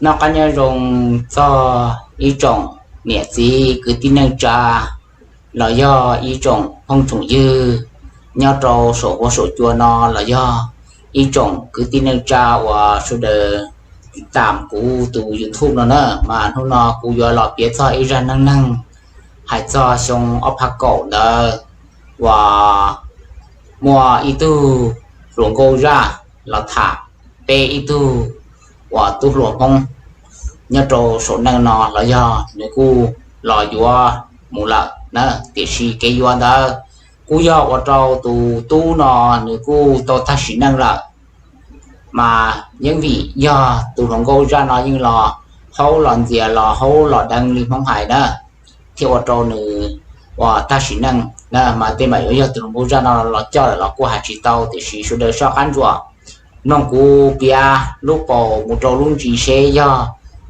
Noj qab nyob zoo txog ib tsoom niam txiv kwv tij neej tsa los yog ib tsoom phooj tsoom ywg nyob rau saum huab saum cua no los yog ib tsoom kwv tij neej tsa uas sawv daws tam kuv tus YouTube no na, mas hnub no kuv yuav los piav txog ib zaj neej neeg hais txog xyoo ob phav kaum ntawd uas muaj ib tug hluas nkauj zaj los tham peb ib tug uas tub hluas Hmoob nyob rau saum neej no los yog nws kuj los yuav mus lawm na, tiam sis kev yuav ntawd kuj yog ua rau tus tub no nws kuj tau tag sim neej lawm. Mas yeej vim yog tus hluas nkauj zaj no yeej los haub los ntxias los haub los deev li Hmoob hais na, thiaj ua rau nws uas tag sim neej na. Mas tej mam yuav yog tus hluas nkauj zaj no los coj lawm los kuj hais tsis tau, tiam sis sawv daws soj qab ntsuam mloog kuv piav lub paus mus rau lub ntsis seb yog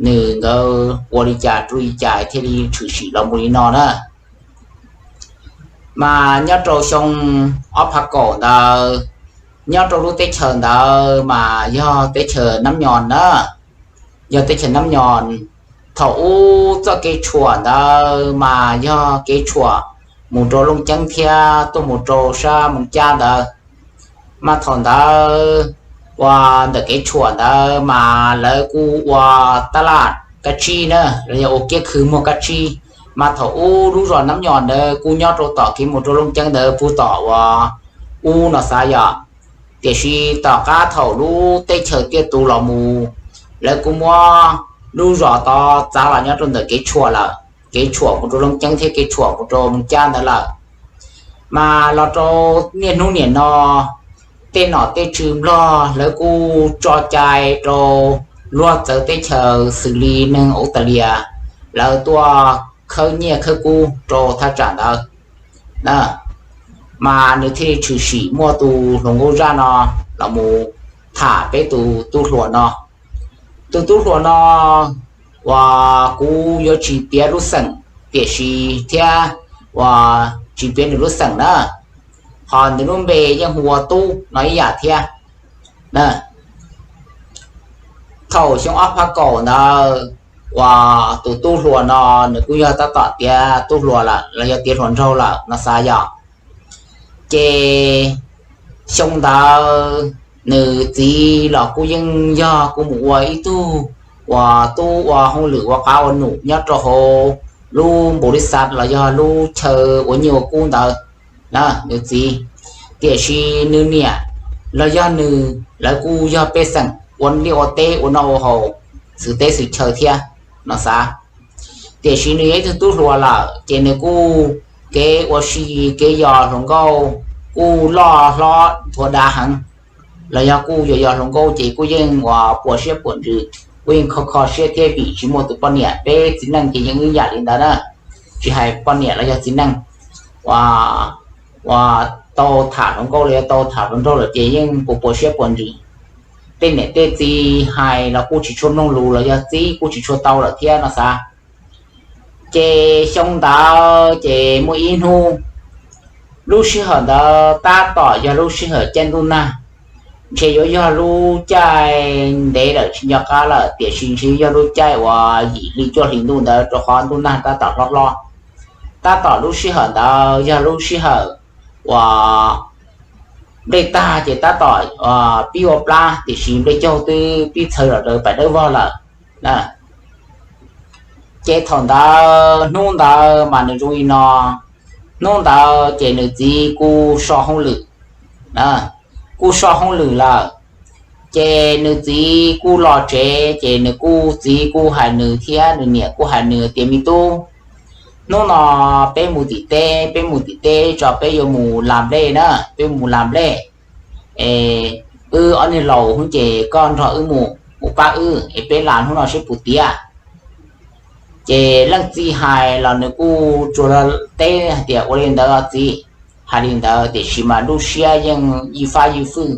nws nkawd ua li cas rau li cas thiaj li tshwm sim los mus li no na. Mas nyob rau xyoo ob phav kaum ntawd, nyob rau lub teb chaws ntawd mas yog teb chaws Nab Nyos na, yog teb chaws Nab Nyos. Thaum ub txoj kev tshuam ntawd mas yog kev tshuam mus rau Looj Ceeb thiab tuaj mus rau sab Moos Cab ntawd. Mas thaum ntawd uas ntawm kev tshuam ntawd mas lawv kuj ua tab laj kab tsib na, los yog ua kiab khw muag kab tsib. Mas thaum ub lub zos Nab Nyos ntawd kuj nyob rau tom kev mus rau Looj Ceeb ntawd puag tom uas ub no xav yom. Tiam sis tom qab thaum lub teb chaws tiaj tus los mus, lawv kuj muab lub zos tod txav los nyob rau ntawm kev tshuam lawm, kev tshuam mus rau Looj Ceeb thiab kev tshuam mus rau Moos Cab ntawd lawm. Mas los rau niaj hnub niam no, tej nom tej tswv Nplog lawv kuj tso cai rau luag txawv teb chaws xws li neeg Australia lawv tuaj khawb nyiaj khawb kub rau thaj tsam ntawd. Mas nws thiaj li tshwm sim muaj tus hluas nkauj zaj no los mus tham peb tus tub hluas no. Tus tub hluas no uas kuv yuav tsis piav lub xeem, tiam sis thiab uas tsis piav nws lub xeem na, ho nws lub npe yeej hu ua Tub no ib yam thiab. Thaum xyoo ob phav kaum ntawd uas tus tub hluas no nws kuj yog tab tom tiav tub hluas lawm los yog tiav hluas nraug lawm no xav yom. Ces xyoo ntawd nws txiv los kuj yeej yog kuj mus ua ib tug uas tub ua hauj lwm ua qab ua num nyob rau hauv lub npaus lis xav los yog lub chaw ua nyiaj ua kub ntawd na nws txiv. Tiam sis nws niam los yog nws lawv kuj yog pej xeem ua liaj ua teb ua noj ua haus xwm teb xwm chaw thiab no xav. Tiam sis nws yog ib tug tub hluas lawm ces nws kuj kev ua si kev yos hluas nkauj kuj loj hlob nthuav dav heev. Los yog kuj yos yos hluas nkauj ces kuj yeej uas puas siab puas ntsws, kuj yeej kho kho siab thiab vim tsis muaj tus poj niam. Peb txiv neej ces yeej ib yam li ntawd na, tsis hais poj niam los yog txiv neej uas tau tham hluas nkauj los yog tau tham hluas nraug lawm ces yeej puas puas siab puas ntsws. Tej niam tej txiv hais los kuj tsis tshua mloog lus los yog txib kuj tsis tshua tau lawm thiab no xav. Ces xyoo ntawd ces muaj ib hnub, lub sij hawm ntawd tab tom yog lub sij hawm caij ntuj nag, ntshe yuav yog lub caij ntev lawm tsis nco qab lawm, tiam sis ntshe yog lub caij uas yim hli cuaj hli ntuj ntawd rau qhov ntuj nag tab tom hlob hlob. Tab tom lub sij hawm ntawd yog lub sij hawm uas nplej tag ces tab tom pib ua plab, tiam sis nplej caug twb pib txhawv los raws pais dawb vog lawm. Ces thaum ntawd hnub ntawd mas nws zoo li no, hnub ntawd ces nws txiv kuj so hauj lwm, kuj so hauj lwm lawm. Ces nws txiv kuj los tsev ces nws kuj txiv kuj hais nws thiab nws niam kuj hais nws tias, me tub, hnub no peb mus tim teb, peb mus tim teb tso peb yuav mus las nplej na, peb mus las nplej. Es wb ob niag laus hnub ces koj nrog wb mus, mus pab wb es peb las hnub no seb puas tiav. Ces leej txiv hais los nws kuj tsuas teb hais tias ua li ntawd txiv. Hais li ntawd tiam sis mas lub siab yeej ywj fab ywj fwj,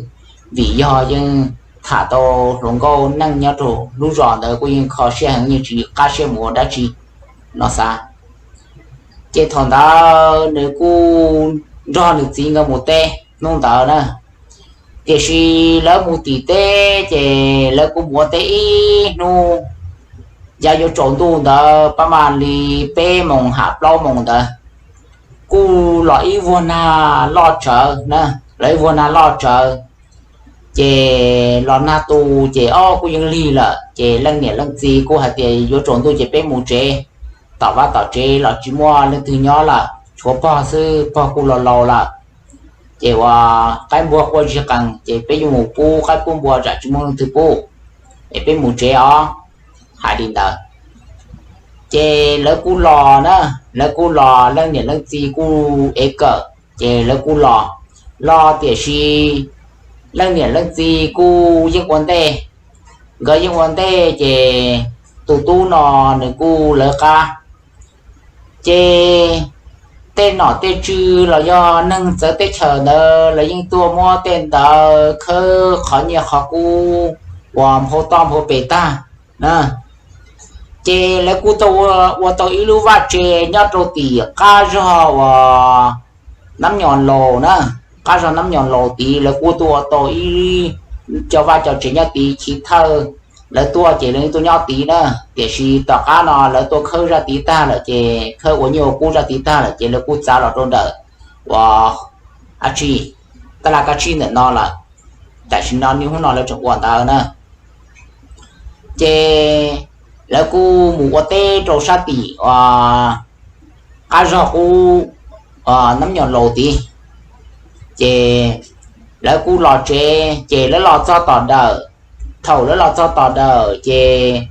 vim yog yeej tham tau hluas nkauj neej nyob rau lub zos ntawd kuj yeej kho siab heev yeej tsis qab siab mus ua dab tsi no xav. Ces thaum ntawd nws kuj nrog nws txiv nkawd mus teb hnub ntawd na. Tiam sis lawv mus tim teb ces lawv kuj mus ua teb ib hnub, Yav yuav tsaus ntuj ntawd pab mas li peb moos ham plaub moos ntawd, kuj los ib vuag nag loj tsawv na, los ib vuag nag loj tsawv. Ces los nag tu ces ob kuj yeej lig lawm, ces leej niam leej txiv kuj hais tias yuav tsaus ntuj ces peb mus tsev, tom vaj tom tsev los tsis muaj leej twg nyob lawm, tshuav pog xwb, pog kuj laus laus lawm. Ces ua qaib npua quaj zig qees ces peb yuav mus pub qaib pub npua tsam tsis muaj leej twg pub, es peb mus tsev os, hais li ntawd. Ces lawv kuj los na, lawv kuj los, leej niam leej txiv kuj ev kawm, ces lawv kuj los. Los tiam sis leej niam leej txiv kuj yeej ua ntej, nkawd yeej ua ntej, ces tus tub no nws kuj lawv qab. Ces tej nom tej tswv los yog neeg txawv teb chaws ntawd los yeej tuaj muab tej ntawd khawb qhov nyiaj qhov kub uas nphau toj nphau pes tag na. Ces lawv kuj tau ua tau ib lub vaj tse nyob rau tim qab zog uas Nab Nyos Laus na, qab zog Nab Nyos Laus tid lawv kuj tuaj ua tau ib co vaj co tsev nyob tid, chiv thawj lawv tuaj ces lawv tuaj nyob tid na. Tiam sis tom qab no lawv tuaj khawb zaj tid tag lawm, ces khawb ua nyiaj ua kub zaj tid tag lawm ces lawv kuj txav los rau ntawm uas a tsi, taj laj kab tsib ntawm no lawm. Tam sim no niaj hnub no lawv tseem ua ntawd na. Ces lawv kuj mus ua teb rau sab tim uas qab zog qub Nab Nyos Laus tid. Ces lawv kuj los tsev, ces lawv los txog tom dawm. Thaum lawv los txog tom dawm ces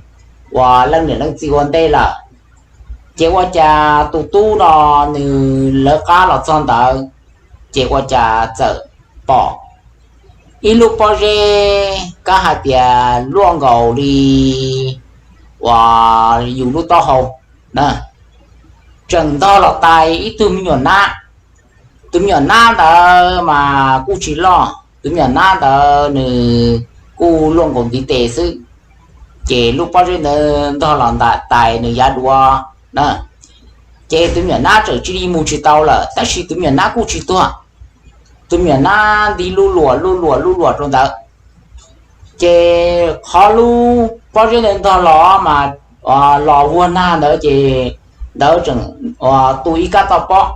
uas leej niam leej txiv ua ntej lawm, ces ua cas tus tub no nws lawv qab los txog ntawd, ces ua cas txawm pom ib lub pob zeb kab hais tias luaj nkaus li uas yus lub taub hau na, tseem ntog los tais ib tug me nyuam nab. Tus me nyuam nab ntawd mas kuj tsis loj, tus me nyuam nab ntawd nws kuj luaj nkaus ntiv tes xwb. Ces lub pob zeb ntawd ntog los ntais nws yav duav na, ces tus me nyuam nab tseem cia li mus tsis tau lawm, tab sis tus me nyuam nab kuj tsis tuag. Tus me nyuam nab nti luj luam luj luam luj luam rau ntawd. Ces qhov lub pob zeb ntawd ntog los mas los vuag nag ntawd ces ntawd tseem tu ib kab toj pob,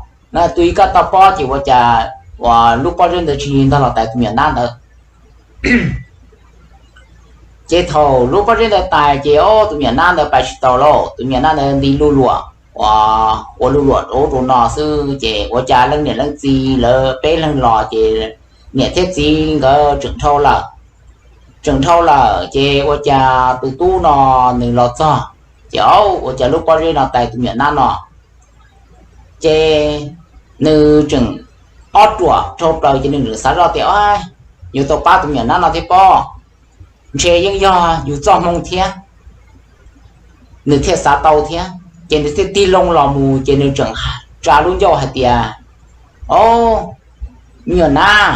tu ib kab toj pob ces ua cas uas lub pob zeb ntawd tsis ntog los tais tus me nyuam nab ntawd. Ces thaum lub pob zeb ntawd tais ces tus me nyuam nab ntawd pais tsis tau lauj, tus me nyuam nab ntawd nti luj luam, ua luj luam rau ub rau no xwb. Ces ua cas leej niam leej txiv lawv peb leeg los ces niam thiab txiv nkawd tseem dhau lawm. Tseem dhau lawm ces ua cas tus tub no nws los txog, ces ua cas lub pob zeb no tais tus me nyuam nab no. Ces nws tseem ob ruam dhau plaws ces nws tseem xav zoj tias yuav tau pab tus me nyuam nab no thiab pob, ntshe yeej yog yus txoj hmoo thiab, nws thiaj xav tau thiab. Ces nws thiaj tig loo los mus ces nws tseem tsa lub ncauj hais tias, Au, me nyuam nab,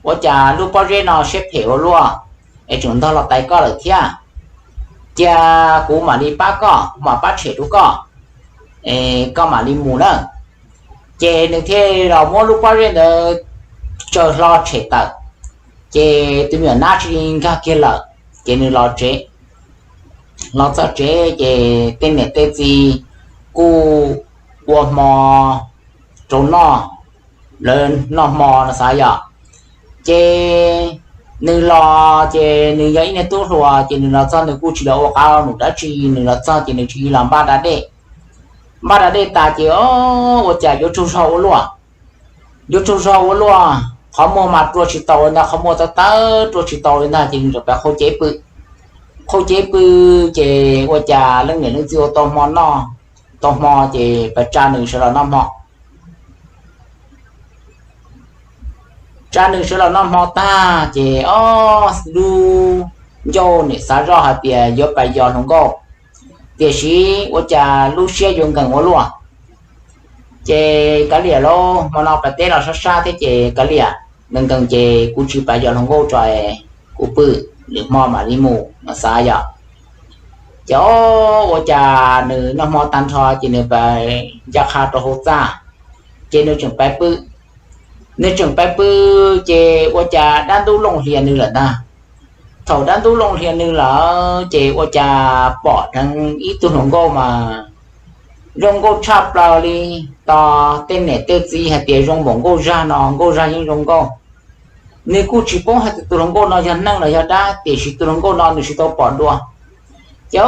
ua cas lub pob zeb no siab phem ua luaj es tseem ntog los tais koj lawm thiab? Cia kuv mam li pab koj, kuv mam pab tshem rau koj, koj mam li mus na. Ces nws thiaj los muab lub pob zeb ntawd tsaws hlo tshem tawm, ces tus me nyuam nab tsis nkag kiag lawm. Ces nws los tsev, los txog tsev ces tej niam tej txiv kuj ua hmo rau noj, lawv noj hmo no xav yom. Ces nws los ces nws yog ib niag tub hluas ces nws los txog nws kuj tsis los ua qab num dab tsi, nws los txog ces nws tsis los npaj da dej. Npaj da dej tas ces ua cas yuav tsaug zog ua luaj, yuav tsaug zog ua luaj, qhov muag mas rua tsis tau li ntag, qhov muag tawv tawv rua tsis tau li ntag ces nws tseem pais qhau cev pw. Qhau cev pw ces ua cas leej niam leej txiv ua tau hmo noj, tau hmo ces pais tsa nws sawv los noj hmo. Tsa nws sawv los noj hmo tag ces ob lub ncauj nim xav zoj hais tias yuav pais yos hluas nkauj, tiam sis ua cas lub siab yuav nkees ua luaj. Ces kav liam lauj, hmo no pais teb los sab sab thiab ces kav liam, nkees nkees ces kuv tsis pais yos hluas nkauj tso, kuv pw, lwm hmo mam li mus no xav yom. Ces ua cas nws noj hmo tag nrho ces nws pais ncaj qha rau hauv txaj, ces nws tseem pais pw. Nws tseem pais pw ces ua cas dab ntub looj hlias nws lawm ntag. Thaum dab ntub loo hlias nws lawm ces ua cas pom dheev ib tug hluas nkauj mas zoo nkauj tshaj plaws li. Tos tej niam tej txiv hais tias zoo npaum nkauj zag no nkauj zag yeej zoo nkauj. Nws kuj tsis paub hais tias tus hluas nkauj no yog neeg los yog dab, tiam sis tus hluas nkauj no nws tsis tau pom dua. Ces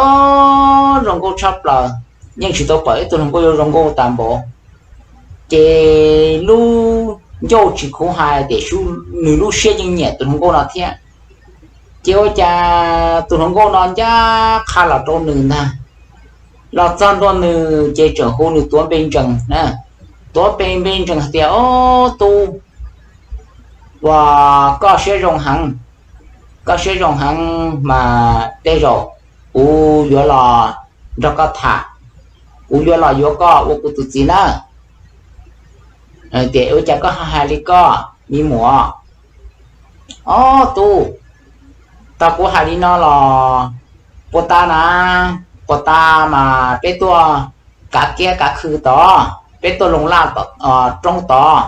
zoo nkauj tshaj plaws, yeej tsis tau pom ib tug hluas nkauj yuav zoo nkauj tas npaum. Ces lub ncauj tsis khuv hais tiam sis nws lub siab yeej nyiam tus hluas nkauj no thiab. Ces ua cas tus hluas nkauj no ncaj qha los rau nws ntag, los txog ntua nws ces tseem hu nws tuav npe ntsees, tuav npe npe ntsees hais tias, Ob tub, uas koj siab zoo heev, koj siab zoo heev mas tej zaum kuv yuav los nrog koj tham, kuv yuav los yuav koj ua kuv tus txiv nawb. Tias, Ua cas koj hais li koj me muam? Ob tub, tau kuv hais li no los puas tas na, puas tas mas peb tuaj kav kiab kav khw tod, peb tuaj loo laj roob tod,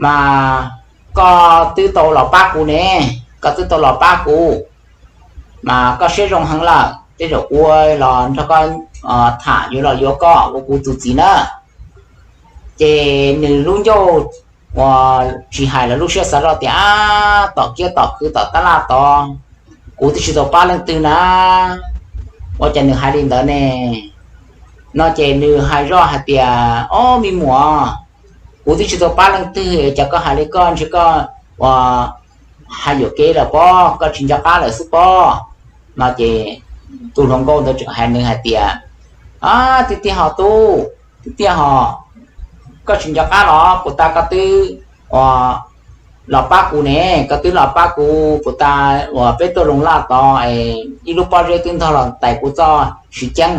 mas koj twb tau los pab kuv ne, koj twb tau los pab kuv, mas koj siab zoo heev lawm, tej zaum kuv los nrog koj tham, yuav los yuav koj ua kuv tus txiv nawb. Ces nws lub ncauj uas tsis hais los lub siab xav zoj tias, Ab, tom kiab tom khw tom tab laj tod kuv twb tsis tau pab leej twg na. Ua cas nws hais li ntawd ne? No ces nws hais zoj hais tias, Ob me muam, kuv twb tsis tau pab leej twg, cas koj hais li koj ntshe koj uas hais yuam kev lawm pob, koj tsis nco qab lawm xwb pob. No ces tus hluas nkauj ntawd tseem hais nws hais tias, Tiag tiag ho tub, tiag tiag ho, koj tsis nco qab los puas tas koj twb uas los pab kuv ne, koj twb los pab kuv puas tas uas peb tuaj loo laj tod es ib lub pob zeb twb ntog los tais kuv txoj siv ceeb,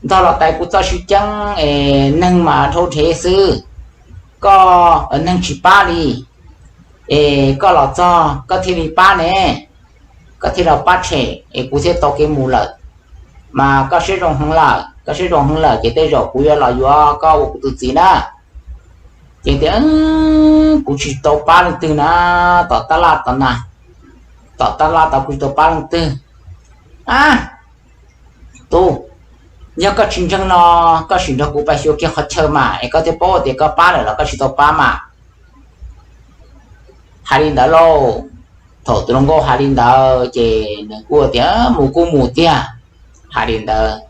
ntog los tais kuv txoj siv ceeb es neeg mas dhau dhev xwb. Koj neeg tsis pab li, es koj los txog koj thiaj li pab ne, koj thiaj los pab tshem es kuv thiaj tau kev mus lawm. Mas koj siab zoo heev lawm, koj siab zoo heev lawm ces tej zaum kuv yuav los yuav koj ua kuv tus txiv na. Ces tias, Kuv tsis tau pab leej twg na, tom tab laj tod na, tom tab laj tod kuv tsis tau pab leej twg. Ab, tub, yog koj tsis ntseeg no koj sim nrog kuv pais xyuas kiag qhov chaw mas es koj thiaj paub tias koj pab lawm los koj tsis tau pab mas. Hais li ntawd lauj, thaum tus hluas nkauj hais li ntawd ces nws kuj tias, Mus kuj mus tiag. Hais li ntawd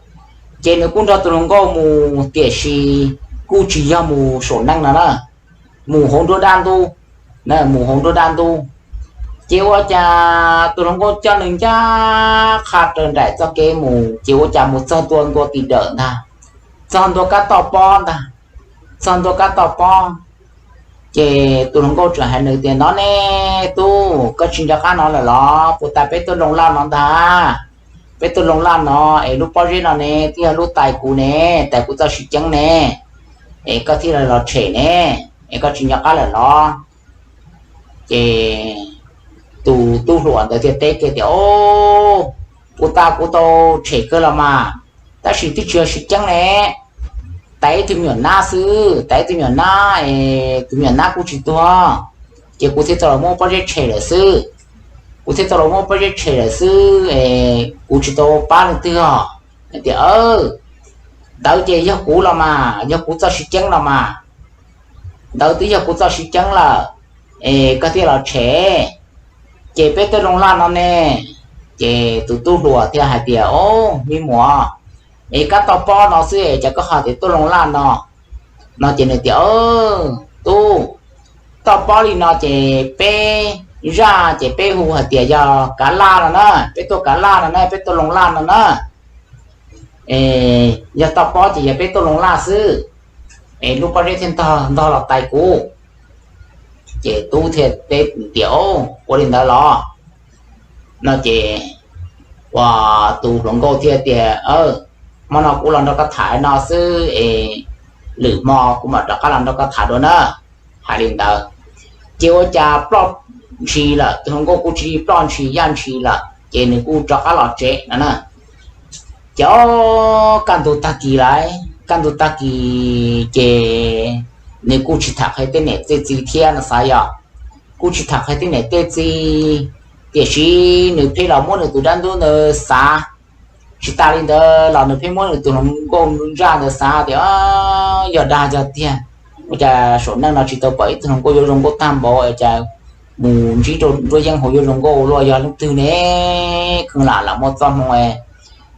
ces nws kuj nrog tus hluas nkauj mus tiam sis kuj tsis yog mus saum neej no na, mus hauv nruab dab ntub, mus hauv nruab dab ntub. Ces ua cas tus hluas nkauj coj nws ncaj qha raws nraim txoj kev mus ces ua cas mus txog ntua ntua tim dawm ntag, txog ntua kab toj pob ntag, txog ntua kab toj pob. Ces tus hluas nkauj tseem hais nws tias, No ne, tub, koj tsis nco qab no lawm los? Puas tas peb tuaj loo laj no ntag, peb tuaj loo laj no es lub pob zeb no ne twb yog lub tais kuv ne, tais kuv txoj siv ceeb ne, es koj thiaj li los tshem ne, es koj tsis nco qab lawm los? Ces tus tub hluas ntawd thiaj teb kiag tias, Au, puas tas kuv tau tshem kawg los mas, tab sis twb tsis yog siv ceeb ne, tais ib tug me nyuam nab xwb, tais ib tug me nyuam nab, tus me nyuam nab kuj tsis tuag, ces kuv thiaj tau los muab pob zeb tshem lawm xwb. Kuv thiaj tau los muab pob zeb tshem lawm xwb es kuv tsis tau pab leej twg os. Tias, Ntawd ces yog kuv los mas, yog kuv txoj siv ceeb los mas, ntawd twb yog kuv txoj siv ceeb lawm, es koj thiaj los tshem, ces peb tuaj loo laj no ne. Ces tus tub hluas thiaj hais tias, Au, me muam, es kab toj pob no xwb es cas koj ho tias tuaj loo laj no? No ces nws tias, Tub, toj pob li no ces peb zaj ces peb hu hais tias yog kav laj no na, peb tuaj kav laj no na, peb tuaj loo laj no na. Yog toj pob ces yog peb tuaj loo laj xwb, es lub pob zeb thiaj ntog los tais kuv. Ces tub thiaj teb tias, Ua li ntawd los? No ces ua tus hluas nkauj thiaj tias, Hmo no kuv los nrog koj tham no xwb es lwm hmo kuv mam rov qab los nrog koj tham dua na. Hais li ntawd ces ua cas ploj ntshis lawm, tus hluas nkauj kuj tsis ploj ntshis yaj ntshis lawm ces nws kuj rov qab los tsev no na. Ces kaj ntug tag kis lawm, kaj ntug tag kis ces nws kuj tsis tham qhia tej niam tej txiv thiab no xav yog, kuj tsis tham qhia tej niam tej txiv. Tiam sis nws pheej los muab nws tus dab ntub ntawd xav. Tsis tas li ntawd los nws pheej muab nws tus hluas nkauj ntsaj ntawd xav tias yog dag yog tiag. Ua cas saum neej no tsis tau pom ib tug hluas nkauj yuav zoo nkauj tag npaum, cas mus ntsib rau nruab yeeb hauv yuav zoo nkauj luaj, yog leej twg ne? Kheev lam lam muaj txoj hmoo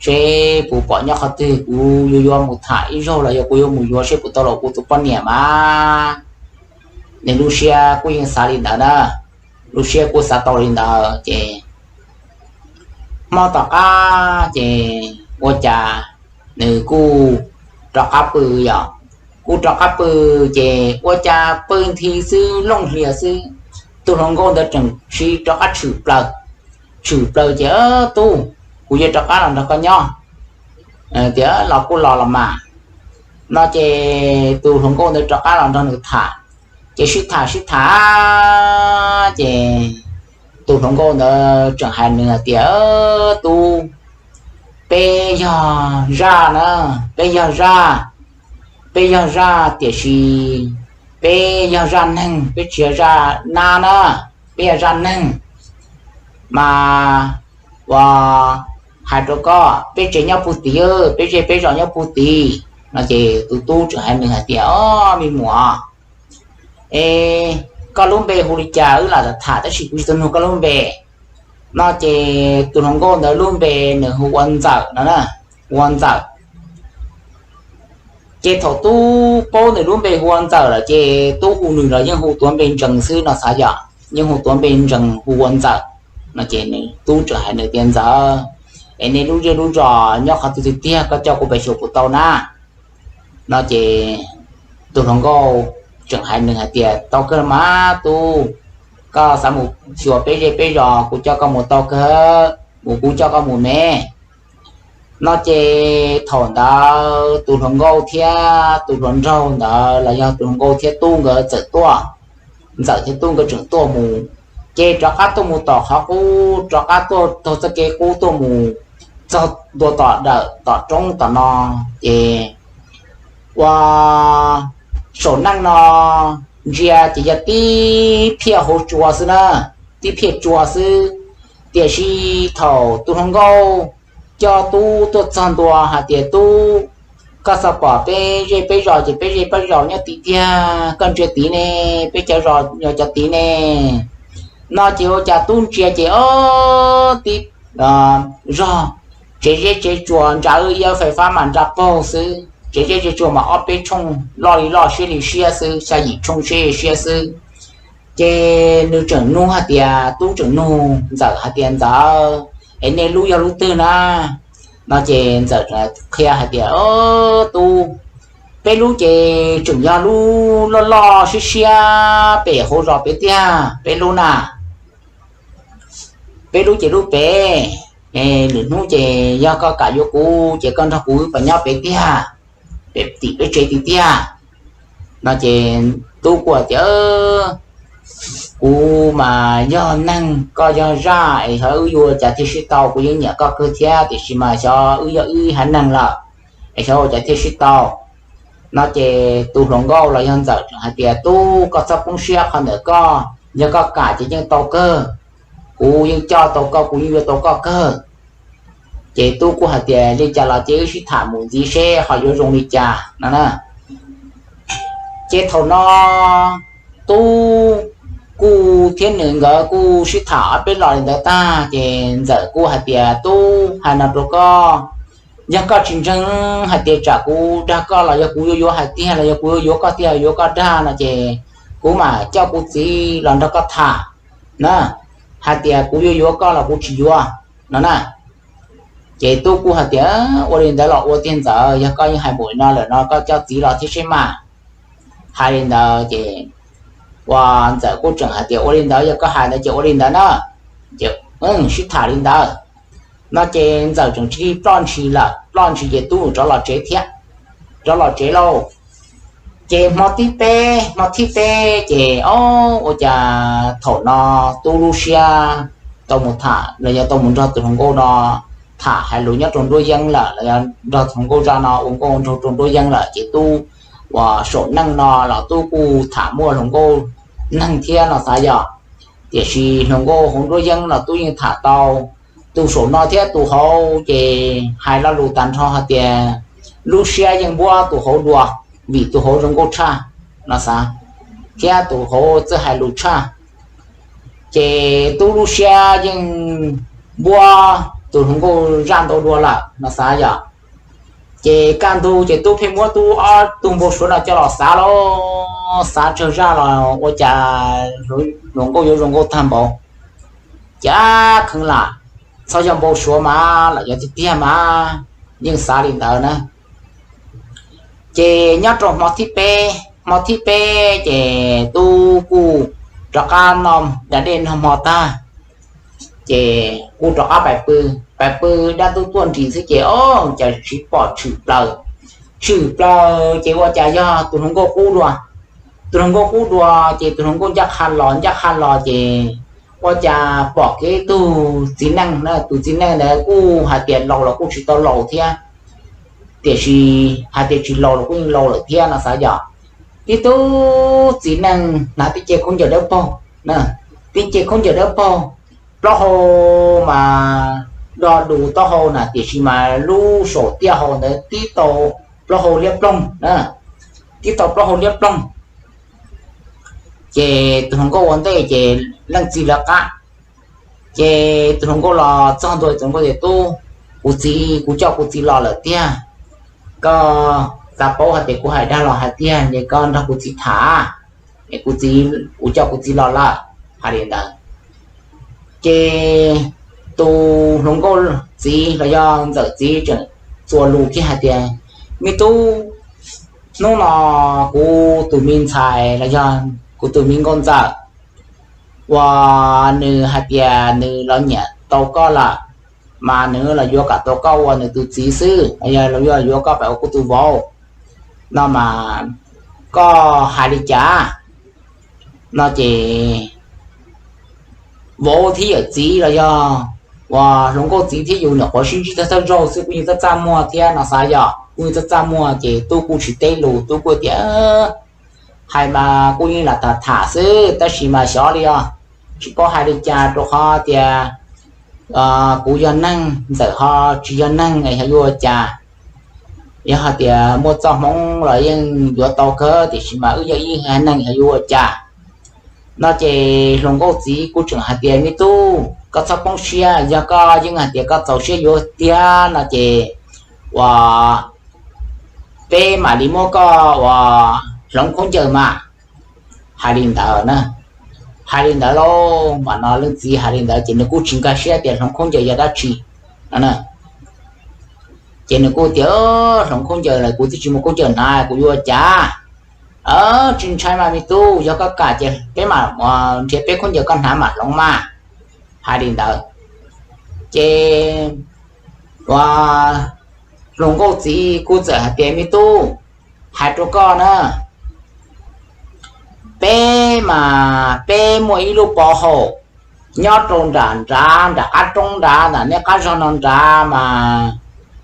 seb puas pom nyob qhov twg, kuv yuav yuav mus tham ib zaug los yog kuv yuav mus yuav seb puas tau los kuv tus poj niam mas. Nws lub siab kuj yeej xav li ntawd na, lub siab kuj xav tau li ntawd ces hmo tom qab ces ua cas nws kuj rov qab pw yom. Kuj rov qab pw ces ua cas pw nthi xwb looj hlias xwb, tus hluas nkauj ntawd tseem siv rov qab tshwm plaws. Tshwm plaws ces, Tub, kuv yuav rov qab los nrog koj nyob tias los kuj los los mas. No ces tus hluas nkauj ntawd rov qab los nrog nws tham, ces sib tham sib tham ces tus hluas nkauj ntawd tseem hais nws hais tias, Tub, peb yog zaj na, peb yog zaj, peb yog zaj tiam sis peb yog zaj neeg, peb tsis yog zaj nab na, peb yog zaj neeg. Mas ua hais rau koj, peb tsev nyob puag tid, peb zej peb zos nyob puag tid. No ces tus tub tseem hais nws hais tias, Ob, me muam, es koj lub npe hu li cas? Wb lam tham tab sis kuv tsis tau nug koj lub npe. No ces tus hluas nkauj ntawd lub npe nws hu ua Ntxawm no na, ua Ntxawm. Ces thaum tub paub nws lub npe hu ua Ntxawm lawm ces tub hu nws los yeej hu tuav npe ntsees xwb no xav yom, yeej hu tuav npe ntsees hu ua Ntxawm. No ces tub tseem hais nws tias, Ntxawm, es nej lub zej lub zos nyob qhov twg tiag tiag, koj coj kuv pem xyuas puas tau na? No ces tus hluas nkauj tseem hais nws hais tias, Tau kawg mas tub, koj xav mus xyuas peb zej peb zos kuv coj koj mus tau kawg, mus kuv coj koj mus me. No ces thaum ntawd tus hluas nkauj thiab tus hluas nraug ntawd los yog tus hluas nkauj thiab tub nkawd txawm tuaj, Ntxawm thiab tub nkawd tseem tuaj mus, ces rov qab tuaj mus tom qhov qub, rov qab tuaj taug txoj kev qub tuaj mus txog ntua tom dawm tom roob tom no. Ces ua saum neej no ntsia ces yog tib phiaj hauv tsua xwb na, tib phiaj tsua xwb. Tiam sis thaum tus hluas nkauj coj tub tuaj txog ntua hais tias, Tub, koj xav pom peb zej peb zos ces peb zej peb zos nyob tid tiag, koj ntsia tid ne, peb cov zos yog cov tid ne. No ces ua cas tub ntsia ces ob tib zog tsev zeb tsev tsua ntsa wb ib fais fab mas nra paug xwb, tsev zeb tsev tsua mas ob peb tshooj loj li loj siab li siab xwb, xya yim tshooj siab li siab xwb. Ces nws tseem nug hais tias, tub tseem nug Ntxawm hais tias, Ntxawm, es nej lub yog lub twg na? No ces Ntxawm qhia hais tias, Tub, peb lub ces tseem yog lub loj loj siab siab pem hauv zos pem tiag, peb lub na, peb lub ces lub pem. Lwm hnub ces yog koj kam yuav kuv ces koj nrog kuv wb pas nyob pem tiag, pem tim peb tsev tiag tiag. No ces tub kuj tias, Kuv mas yog neeg, koj yog zaj, es xyov wb yuav cas thiaj sib tau. Kuv yeej nyiam koj kawg thiab, tiam sis mas xyov wb yog ib haiv neeg lawm, es xyov ua cas thiaj sib tau. No ces tus hluas nkauj los yog Ntxawm hais tias, Tub, koj txhob poob siab qhov ntawm koj, yog koj kam ces yeej tau kawg, kuv yeej coj tau koj, kuv yeej yuav tau koj kawg. Ces tub kuj hais tias, Li cas los ces wb sib tham mus ntxiv seb ho yuav zoo li cas no na. Ces thaum no tub kuj thiab nws nkawd kuj sib tham ob peb los li ntawd tag ces Ntxawm kuj hais tias, Tub, hais no rau koj, yog koj tsis ntseeg hais tias tsam kuv dag koj los yog kuv yuav yuav hais tiag los yog kuv yuav yuav koj tiag yuav koj dag no ces kuv mam coj kuv txiv los nrog koj tham na, hais tias kuv yuav yuav koj los kuv tsis yuav no na. Ces tub kuj hais tias, Ua li ntawd los ua tiag Ntxawm, yog koj yeej hais npaum no lawm no koj coj txiv los thiab seb mas. Hais li ntawd ces ua Ntxawm kuj tseem hais tias, Ua li ntawd, yog koj hais ntawd ces ua li ntawd na. Ces sib tham li ntawd no ces Ntxawm tseem tsis ploj ntshis lawm, ploj ntshis ces tub rov los tsev thiab, rov los tsev lauj. Ces hmo thib peb, hmo thib peb ces ob, ua cas thaum no tub lub siab tau mus tham los yog tau mus nrog tus hluas nkauj no tham hais lus nyob rau nruab yeeb lawm los yog nrog tus hluas nkauj zaj no ua nkauj nraug rau nruab yeeb lawm ces tub uas saum neej no los tub kuj tham muaj hluas nkauj neeg thiab no xav yog. Tiam sis hluas nkauj hauv nruab yeeb no tub yeej tham tau tus saum no thiab tus hauv, ces hais lo lus tag nrho hais tias lub siab yeej npuab tus hauv dua, vim tus hauv zoo nkauj tshaj no xav, thiab tus hauv txawj hais lus tshaj. Ces tub lub siab yeej npuab tus hluas nkauj zaj ntau dua lawm no xav yom. Ces kaj ntug ces tub pheej muab tub ob tug npau suav no coj los xav los xav tsawg zaj los ua cas hluas nkauj yuav zoo nkauj tag npaum. Ces kheev lam txhob yog npau suav mas lam yog tiag tiag mas, yeej xav li ntawd na. Ces nyob rau hmo thib peb, hmo thib peb ces tub kuj rov qab noj da dej noj hmo tag, ces kuj rov qab pais pw, pais pw dab tub tuaj nris xwb ces o, cas tsis pom tshwm plaws, tshwm plaws ces ua cas yog tus hluas nkauj qub dua. Tus hluas nkauj qub dua ces tus hluas nkauj ncaj qha los ncaj qha los ces ua cas pom kiag ib tug txiv neej na, tus txiv neej ntawd kuj hais tias laus los kuj tsis tau laus thiab, tiam sis hais tias tsis laus los kuj yeej laus lawm thiab no xav yom. Tib tug txiv neej hnav tib ce khaub ncaws dawb paug, tib ce khaub ncaws dawb paug, plaub hau mas do dus taub hau na, tiam sis mas lub saum tiaj hau ntawd tib tau plaub hau liab ploog, tib tau plaub hau liab ploog. Ces tus hluas nkauj ua ntej ces leej txiv lawv qab. Ces tus hluas nkauj los txog ntua tus hluas nkauj tias tub, kuv txiv, kuv coj kuv txiv los lawm tiag, koj xav paub hais tias kuv hais dag los hais tiag ces koj nrog kuv txiv tham, es kuv txiv, kuv coj kuv txiv los lawm, hais li ntawd. Ces tus hluas nkauj txiv los yog ntxawm txiv tseem txuas lus kiag hais tias me tub, hnub no kuv tus me ntxhais los yog kuv tus me nkauj ntxawm uas nws hais tias nws los nyiam tau koj lawm, mas nws los yuav kom tau koj ua nws tus txiv xwb, los yog los yuav koj pab ua kuv tus vauv no mas koj hais li cas? No ces vauv thiab yawm txiv los yog uas hluas nkauj txiv thiab yus nyuam qhuav sib ntsib thawj thawj zaug xwb kuj yeej txaj txaj muag thiab no xav yog kuj yeej txaj txaj muag ces tub kuj tsis teb lus, tub kuj tias hais mas kuj yeej lam tham tham xwb tab sis mas xyov li os, tsis paub hais li cas rau qhov tias kuv yog neeg, ntxawm ho tsis yog neeg, yog yuav ua cas? Yog hais tias muaj txoj hmoov los yeej yuav tau kawg, tiam sis mas wb yog ib haiv neeg, yog yuav ua cas? No ces hluas nkauj txiv kuj tseem hais tias me tub, koj txhob poob siab, yog koj yeej hais tias koj txaus siab yuav tiag no ces uas peb mam li muab koj uas hloov khaub ncaws mas. Hais li ntawd na, hais li ntawd lauj, mas no leej txiv hais li ntawd ces nws kuj tsis nkag siab tias hloov khaub ncaws yog dab tsi no. Ces nws kuj tias hloov khaub ncaws los kuv twb tsis muaj khaub ncaws hnav kuv yuav ua cas? Tsis ntshai mas me tub, yog koj kam ces peb mam nrhiav peb khaub ncaws koj hnav mam hloov mas. Hais li ntawd ces uas hluas nkauj txiv kuj txawm hais tias me tub, hais rau koj na, peb mas peb muaj ib lub pov haum nyob rau nram nrad, nram qab roob nrad, nram nej qab zog no nrad mas,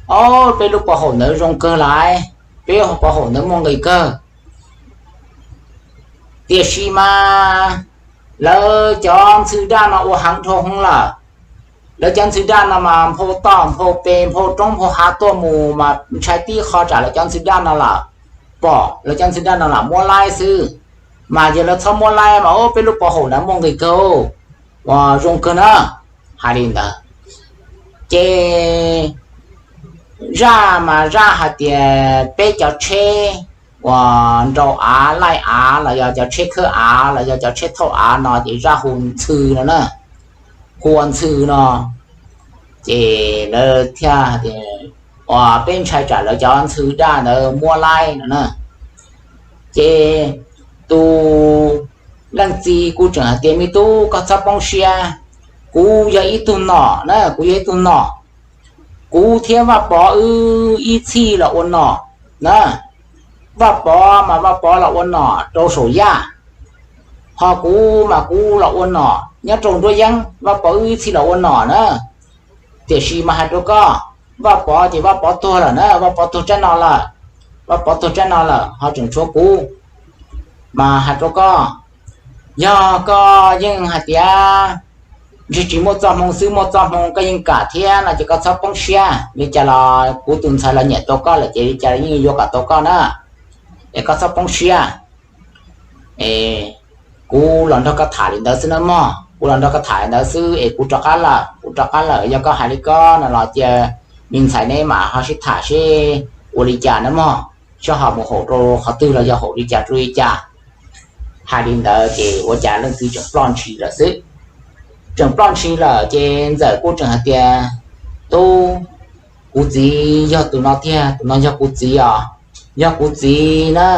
o, peb lub pov haum ntawd zoo kawg lawm, peb pov haum ntawd muaj nqis kawg. Tiam sis mas lawv cov ntxhw daj no ua heev dhau hwv lawm. Lawv cov ntxhw daj no mas nphau toj nphau pes nphau roob nphau hav tuaj mus mas ntshai tib qho tsam lawv cov ntxhw daj no lawm, pom lawv cov ntxhw daj no lam muab laib xwb. Mas yog lawv txhob muab laib mas o peb lub pov haum ntawd muaj nqis kawg, uas zoo kawg na. Hais li ntawd ces zaj mas zaj hais tias peb cov tsheb uas nrau av laij av los yog cov tsheb khawb av los yog cov tsheb thauj av no ces zaj hu ntxhw no na, hu ua ntxhw no. Ces lawv thiaj tias uas peb ntshai tsam lawv cov ntxhw daj ntawd muab laib no na. Ces tus leej txiv kuj tseem hais tias me tub koj txhob poob siab, kuv yog ib tug nom na, kuv yog ib tug nom, kuv thiab Vaj Pov wb ib txhij los ua nom na. Vaj Pov mas Vaj Pov los ua nom rau saum yaj, ho kuv mas kuv los ua nom nyob rau nruab yeeb, Vaj Pov wb ib txhij los ua nom na. Tiam sis mas hais rau koj, Vaj Pov ces Vaj Pov tuag lawm na, Vaj Pov tuag tsab no lawm, Vaj Pov tuag tsab no lawm ho tseem tshuav kuv. Mas hais rau koj, Yog koj yeej hais tias ntshe tsis muaj txoj hmoo xwb, muaj txoj hmoo koj yeej kam thiab no ces koj txhob poob siab. Li cas los kuv tus ntxhais los nyiam tau koj lawm ces li cas yeej yuav kom tau koj na, es koj txhob poob siab. Es kuv los nrog koj tham li ntawd xwb na mog, kuv los nrog koj tham li ntawd xwb es kuv rov qab lawm, kuv rov qab lawm. Yog koj hais li koj no los cia me ntxhais neb mam ho sib tham seb ua li cas na mog, seb ho mus haum rau qhov twg los yog haum li cas rau li cas. Hais li ntawd ces ua cas leej txiv tseem ploj ntshis lawm xwb. Tseem ploj ntshis lawm ces ntxawm kuj tseem hais tias, Tub, kuv txiv yog tus no tiag, tus no yog kuv txiv os, yog kuv txiv na,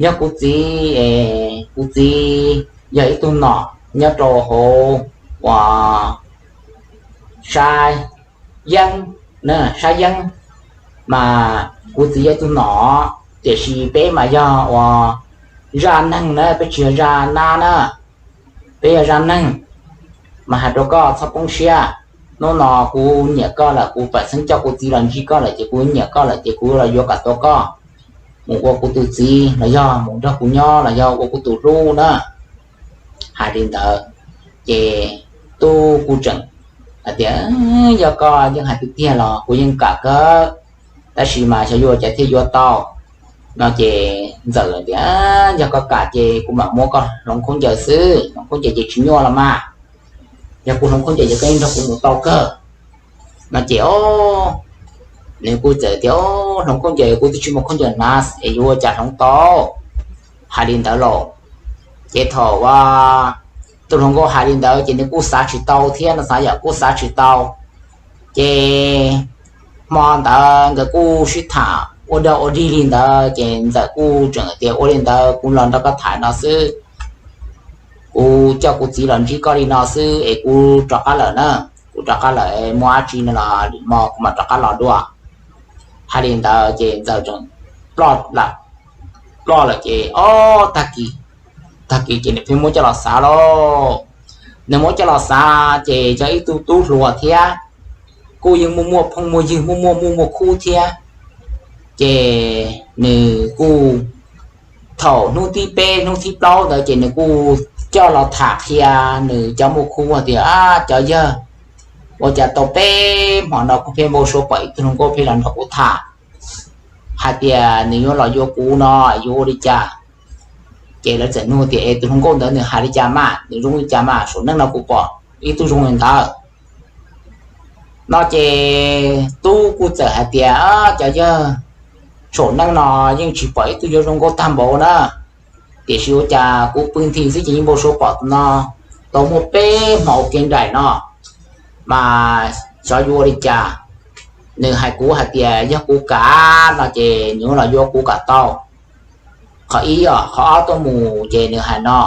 yog kuv txiv es kuv txiv yog ib tug nom nyob rau hauv uas sab yeeb, sab yeeb, mas kuv txiv yog ib tug nom, tiam sis peb mas yog uas zaj neeg na, peb tsis yog zaj nab na, peb yog zaj neeg. Mas hais rau koj txhob poob siab, hnub no kuv nyiam koj lawm, kuv pam xeeb coj kuv txiv los ntsib koj lawm ces kuv nyiam koj lawm ces kuv los yuav kom tau koj mus ua kuv tus txiv los yog mus nrog kuv nyob los yog ua kuv tus hlub na. Hais li ntawd ces tub kuj tseem hais tias, Yog koj yeej hais tiag tiag los kuv yeej kam kawg, tab sis mas xyov yuav cas thiaj yuav tau. No ces ntxawm tias, Yog koj kam ces kuv mam muab koj hloov khaub ncaws xwb, hloov khaub ncaws ces tsis nyuaj los mas, yog kuv hloov khaub ncaws ces koj yeej nrog kuv mus tau kawg. No ces nws kuj txawm tias, Hloov khaub ncaws, kuv twb tsis muaj khaub ncaws hnav es yuav ua cas hloov tau? Hais li ntawd los, ces thaum uas tus hluas nkauj hais li ntawd ces nws kuj xav tsis tau thiab no, xav yam kuj xav tsis tau. Ces hmo ntawd nkawd kuj sib tham ua dog ua dig li ntawd ces ntxawm kuj tseem tias, Ua li ntawd kuv los nrog koj tham no xwb, kuv coj kuv txiv los ntsib koj li no xwb es kuv rov qab lawm na, kuv rov qab lawm, muaj dab tsi no los lwm hmo kuv mam rov qab los dua. Hais li ntawd ces ntxawm tseem ploj lawm. Ploj lawm ces ob tag kis, tag kis ces nws pheej muab coj los xav lauj. Nws muab coj los xav ces yog ib tug tub hluas thiab, kuj yeej muaj muaj phooj muaj ywg, muaj muaj muaj muaj khub thiab. Ces nws kuj, thaum hnub thib peb hnub thib plaub ntawd ces nws kuj coj los tham qhia nws cov muaj khub tias, Cov yawg, ua cas tau peb hmo no kuv pheej npau suav pom ib tug hluas nkauj pheej los nrog kuv tham hais tias nws yuav los yuav kuv no, yuav ua li cas? Ces lawv txawm nug tias, Es tus hluas nkauj ntawd nws hais li cas mas, nws zoo li cas mas? Saum neej no kuv pom ib tug zoo li ntawd. No ces tub kuj txawm hais tias, Cov yawg, saum neej no yeej tsis pom ib tug yuav zoo nkauj tag npaum na, tiam sis ua cas kuv pw nthi xwb ces yeej npau suav pom tus no tau muaj peb hmo ua ke nraim no, mas xyov yuav ua li cas. Nws hais kuv hais tias yog kuv kam no ces nws los yuav kuv kom tau. Qhov ib os, qhov ob tuaj mus ces nws hais no,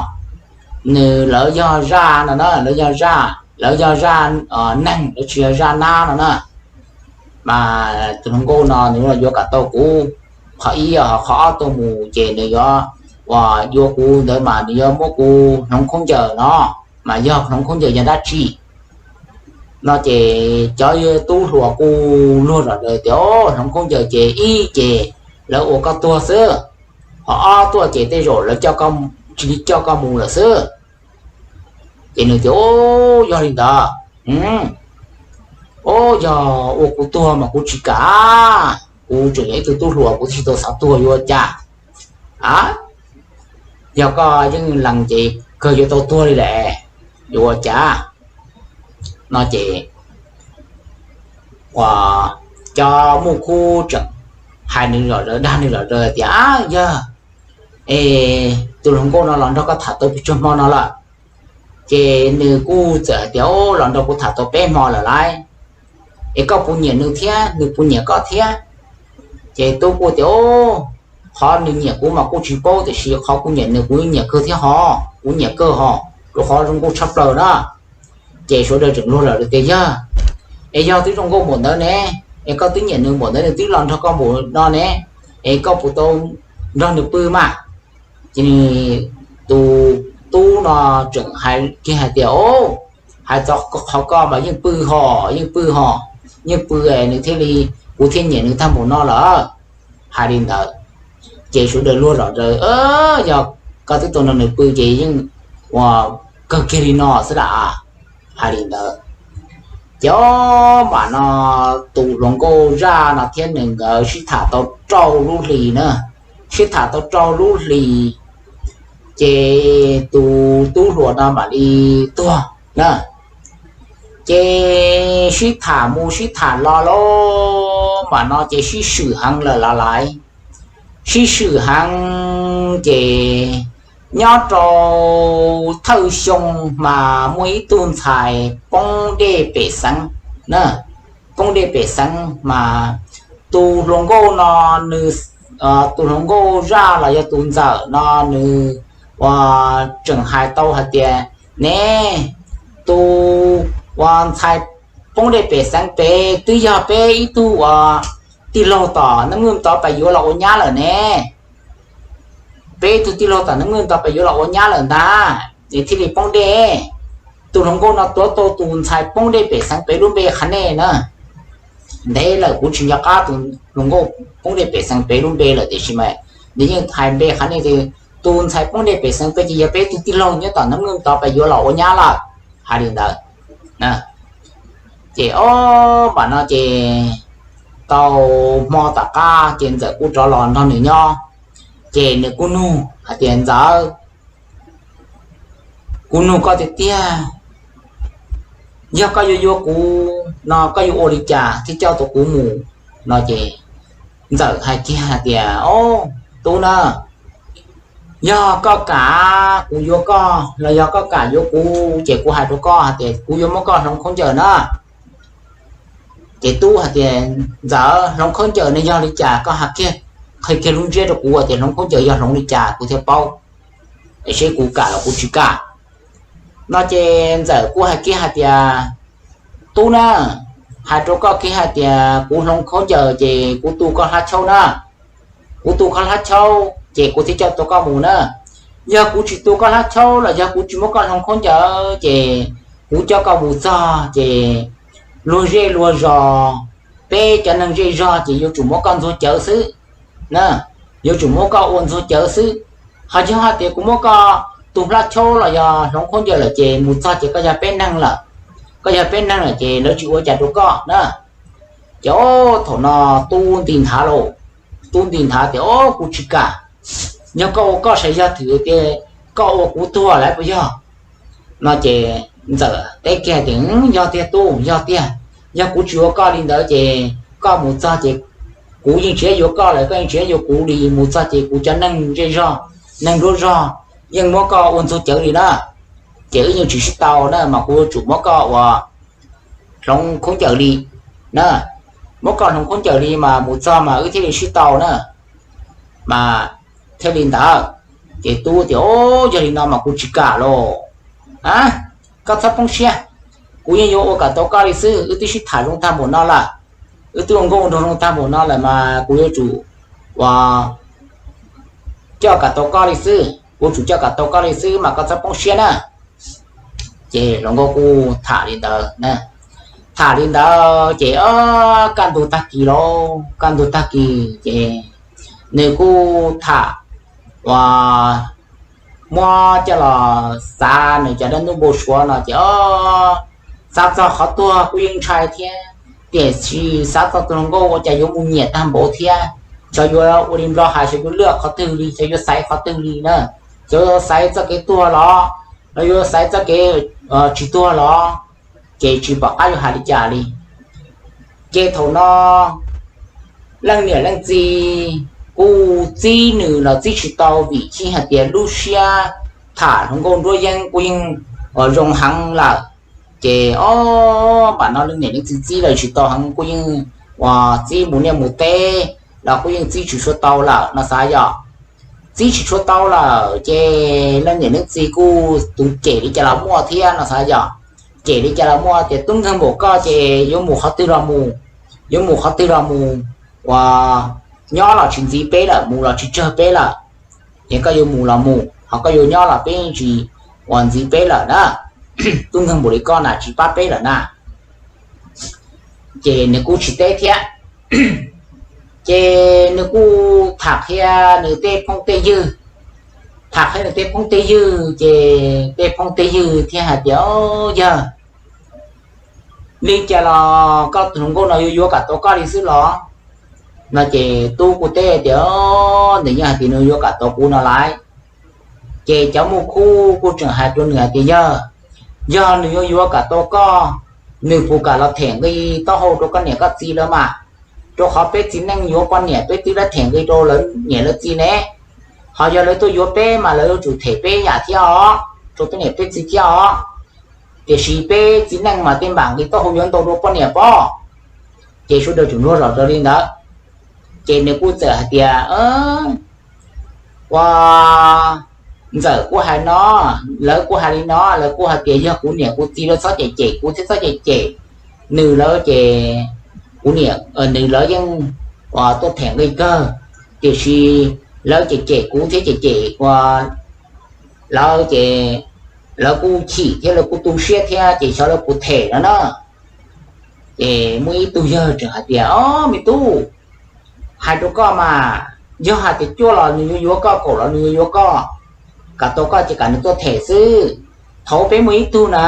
nws, lawv yog zaj no na, lawv yog zaj, lawv yog zaj neeg, lawv tsis yog zaj nab no na. Mas tus hluas nkauj no nws los yuav kom tau kuv, qhov ib os. Qhov ob tuaj mus ces nws yuav, uas yuav kuv ntawd mas nws yuav muab kuv hloov khaub ncaws no, mas yog hloov khaub ncaws yog dab tsi? No ces cov tub hluas kuj luag zom zaws tias, Hloov khaub ncaws ces ib ces lawv ua koj tuag xwb, ho ob tuaj ces tej zaum lawv tsis li coj koj mus lawm xwb. Ces nws tias, Yog li ntawd, o, yog ua kuv tuag mas kuv tsis kam, kuv tseem yog ib tug tub hluas, kuv twb tsis tau xav tuag, yuav ua cas? A, yog koj yeej lees ces kawg yuav tau tuag li lawm, yuav ua cas? No ces uas cov muaj khub tseem hais nws zom zaws, dag nws zom zaws tias, Yog, es tus hluas nkauj no los nrog koj tham tau pes tsawg hmo no lawm? Ces nws kuj txawm hais tias, Los nrog kuv tham tau peb hmo lawm lauj. Es koj puas nyiam nws thiab nws puas nyiam koj thiab? Ces tub kuj tias, Qhov nws nyiam kuv mas kuj tsis paub, tiam sis qhov kuv nyiam nws kuv nyiam kawg thiab hos, kuv nyiam kawg hos, rau qhov zoo nkauj tshaj plaws na. Ces sawv daws tseem luag lawm tias, Yog, es yog twb zoo nkauj npaum ntawd ne, es koj twb nyiam nws npaum ntawd, nws twb los nrog koj npaum no ne, es koj puas tau nrog nws pw mas? Ces tus tub no tseem hais kiag hais tias, O, hais txog qhov ko mas yeej pw hos, yeej pw hos, yeej pw, nws thiaj li, kuv thiaj nyiam nws tag npaum no lawm. Hais li ntawd ces sawv daws luag zom zaws, Yog koj twb tau nrog nws pw ces yeej uas kawg kiag li no xwb las. Hais li ntawd ces o, mam no tus hluas nkauj zaj no thiab nws nkawd sib tham tau rau lub hlis na, sib tham tau rau lub hlis ces tus tub hluas no mam li tuag na. Ces sib tham mus sib tham los lawm, mam no ces sib swm heev lawm los lais, sib swm heev ces nyob rau thawj xyoo mas muaj ib tug ntxhais poob dej pem xeev na, poob dej pem xeev mas tus hluas nkauj no nws, tus hluas nkauj zaj los yog tus ntxawm no nws ua tseem hais tau hais tias ne, tus ua ntxhais poob dej pem xeev pem twb yog peb ib tug ua tij laug tom neeb tov pais yuav los ua nyab lawm ne, peb ib tug tij laug tom neeb tov pais yuav los ua nyab lawm ntag es thiaj li poob dej. Tus hluas nkauj no tuav tau tus ntxhais poob dej pem xeev pem lub npe qhav nej na. Ntev lawm kuv tsis nco qab tus hluas nkauj poob dej pem xeev pem lub npe lawm tiam sis mas nws yeej hais npe qhav nej tias tus ntxhais poob dej pem xeev pem ces yog peb ib tug tij laug nyob tom neeb tov pais yuav los ua nyab lawm. Hais li ntawd ces o, mam no ces tau hmo tom qab ces ntxawm kuj rov los nrog nws nyob, ces nws kuj nug hais tias ntxawm, kuv nug koj tiag tiag, yog koj yuav yuav kuv no koj yuav ua li cas thiaj coj tau kuv mus no ces ntxawm hais kiag hais tias o, tub na, yog koj kam kuv yuav koj los yog koj kam yuav kuv ces kuv hais rau koj hais tias kuv yuav muab koj hloov khaub ncaws na. Ces tub hais tias ntxawm, hloov khaub ncaws ne yog li cas koj hais kiag, qhia kiag lub ntsiab rau kuv tias hloov khaub ncaws yog hloov li cas kuv thiaj paub es seb kuv kam los kuv tsis kam no ces ntxawm kuj hais kiag hais tias tub na, hais rau koj kiag hais tias kuv hloov khaub ncaws ces kuv tu koj hlab chaub na, kuv tu koj hlab chaub ces kuv thiaj coj tau koj mus na. Yog kuv tsis tu koj hlab chaub los yog kuv tsis muab koj hloov khaub ncaws ces kuv coj koj mus txog ces luag zej luag zos, peb cov neeg zej zog ces yuav tsum muab koj ntxuag cawv xwb na, yuav tsum muab koj ua ntxuag cawv xwb. Ho yog hais tias kuv muab koj tu hlab chaub los yog hloov khaub ncaws lawm ces mus txog ces koj yog peb neeg lawm, koj yog peb neeg lawm ces lawv tsis ua cas rau koj na. Ces thaum no tub nti nthav lauj, tub nti nthav tias o, kuv tsis kam, yog koj ua koj sav yog twm tias koj ua kuv tuag lawm puas yog no ces ntxawm teb kiag tias yog tiag tub, yog tiag, yog kuv tsis ua koj li ntawd ces koj mus txog ces kuv yeej tsis yuav koj lawm, koj yeej tsis yuav kuv li, mus txog ces kuv cov neeg zej zog, neeg nruab zog yeej muab koj ua ntxuag cawv li na. Ces wb yeej tsis sib tau na mas kuv yuav tsum muab koj ua hloov khaub ncaws li na, muab koj hloov khaub ncaws li mas mus txog mas wb thiaj li sib tau na, mas thiaj li ntawd. Ces tub tias o, yog li no mas kuv tsis kam lauj. A, koj txhob poob siab, kuv yeej yuav ua kom tau koj li xwb, wb twb sib tham zoo tag npaum no lawm, wb twb ua nkauj nraug zoo tag npaum no lawm mas kuv yuav tsum ua coj kom tau koj li xwb, kuv tsum coj kom tau koj li xwb mas koj txhob poob siab na. Ces hluas nkauj kuj tham li ntawd, tham li ntawd ces o, kaj ntug tag kis lauj, kaj ntug tag kis ces nws kuj tham ua muab coj los xav nws cov dab ntub npau suav no ces o, xav txog qhov tuag kuj yeej ntshai thiab, tiam sis xav txog tus hluas nkauj ua cas yuav mus nyiam tag npaum thiab, xyov yuav ua li Nplog hais xyov yuav lwaj qhov twg li, xyov yuav xaiv qhov twg li na, xyov yuav xaiv txoj kev tuag los los yuav xaiv txoj kev tsis tuag los, ces tsis pom qab yuav hais li cas li. Ces thaum no leej niam leej txiv kuj txib nws los txib tsis tau vim chim hais tias lub siab tham hluas nkauj nruab yeeb kuj yeej ua zoo heev lawm. Ces o, pam no leej niam leej txiv txib los tsis tau heev kuj yeej ua txib mus niaj mus teb los kuj yeej txib tsis tshua tau lawm no xav yog txib tsis tshua tau lawm ces leej niam leej txiv kuj tus cem li cas los muaj thiab no xav yog cem li cas los muaj tias tub nkeeg npaum koj ces yuav mus qhov twg los mus, yuav mus qhov twg los mus, ua nyob los tsis ntxiv peb lawm, mus los tsis tsawg peb lawm. Ces koj yuav mus los mus, ho koj yuav nyob los peb tsis ua ntxiv peb lawm na. Tub nkeeg npaum li koj na tsis pab peb lawm na. Ces nws kuj tsis teb thiab. Ces nws kuj tham qhia nws tej phooj tej ywg tham qhia nws tej phooj tej ywg ces tej phooj tej ywg thiaj hais tias, Yog li cas los koj tus hluas nkauj no yuav yuav kam tau koj li xwb los? No ces tub kuj teb tias, Nws yeej hais tias nws yuav kam tau kuv no lawm. Ces cov muaj khub kuj tseem hais rau nws hais tias, Yog, yog nws yuav yuav kam tau koj, nws puas kam los them nqi taub hau rau koj niam koj txiv lawv mas? Rau qhov peb txiv neej yuav poj niam peb twb los them nqi rau lawv niam lawv txiv ne. Ho yog lawv tuaj yuav peb mas lawv yuav tsum them peb yam thiab os, rau peb niam peb txiv thiab os. Tiam sis peb txiv neej mas tej npam nqi taub hau yuav ntau dua poj niam pob. Ces sawv daws tseem luag zom zaws li ntawd. Ces nws kuj txawm hais tias, Ua, ntxawm kuj hais no, lawv kuj hais li no, lawv kuj hais tias yog kuv niam kuv txiv lawv txhob cem cem kuv thiab txhob cem cem nws lawv ces kuv niam, nws lawv yeej tuaj them nqi kawg, tiam sis lawv cem cem kuv thiab cem cem ua lawv ces lawv kuj chim thiab lawv kuj tu siab thiab ces xyov lawv puas them no na. Ces muaj ib tug yawg tseem hais tias, Ob, me tub, hais rau koj mas, yog hais tias cuaj los nws yuav yuav koj, kaum los nws yuav yuav koj, kam tau koj ces kam nws tuaj them xwb. Thaum peb muaj ib tug na,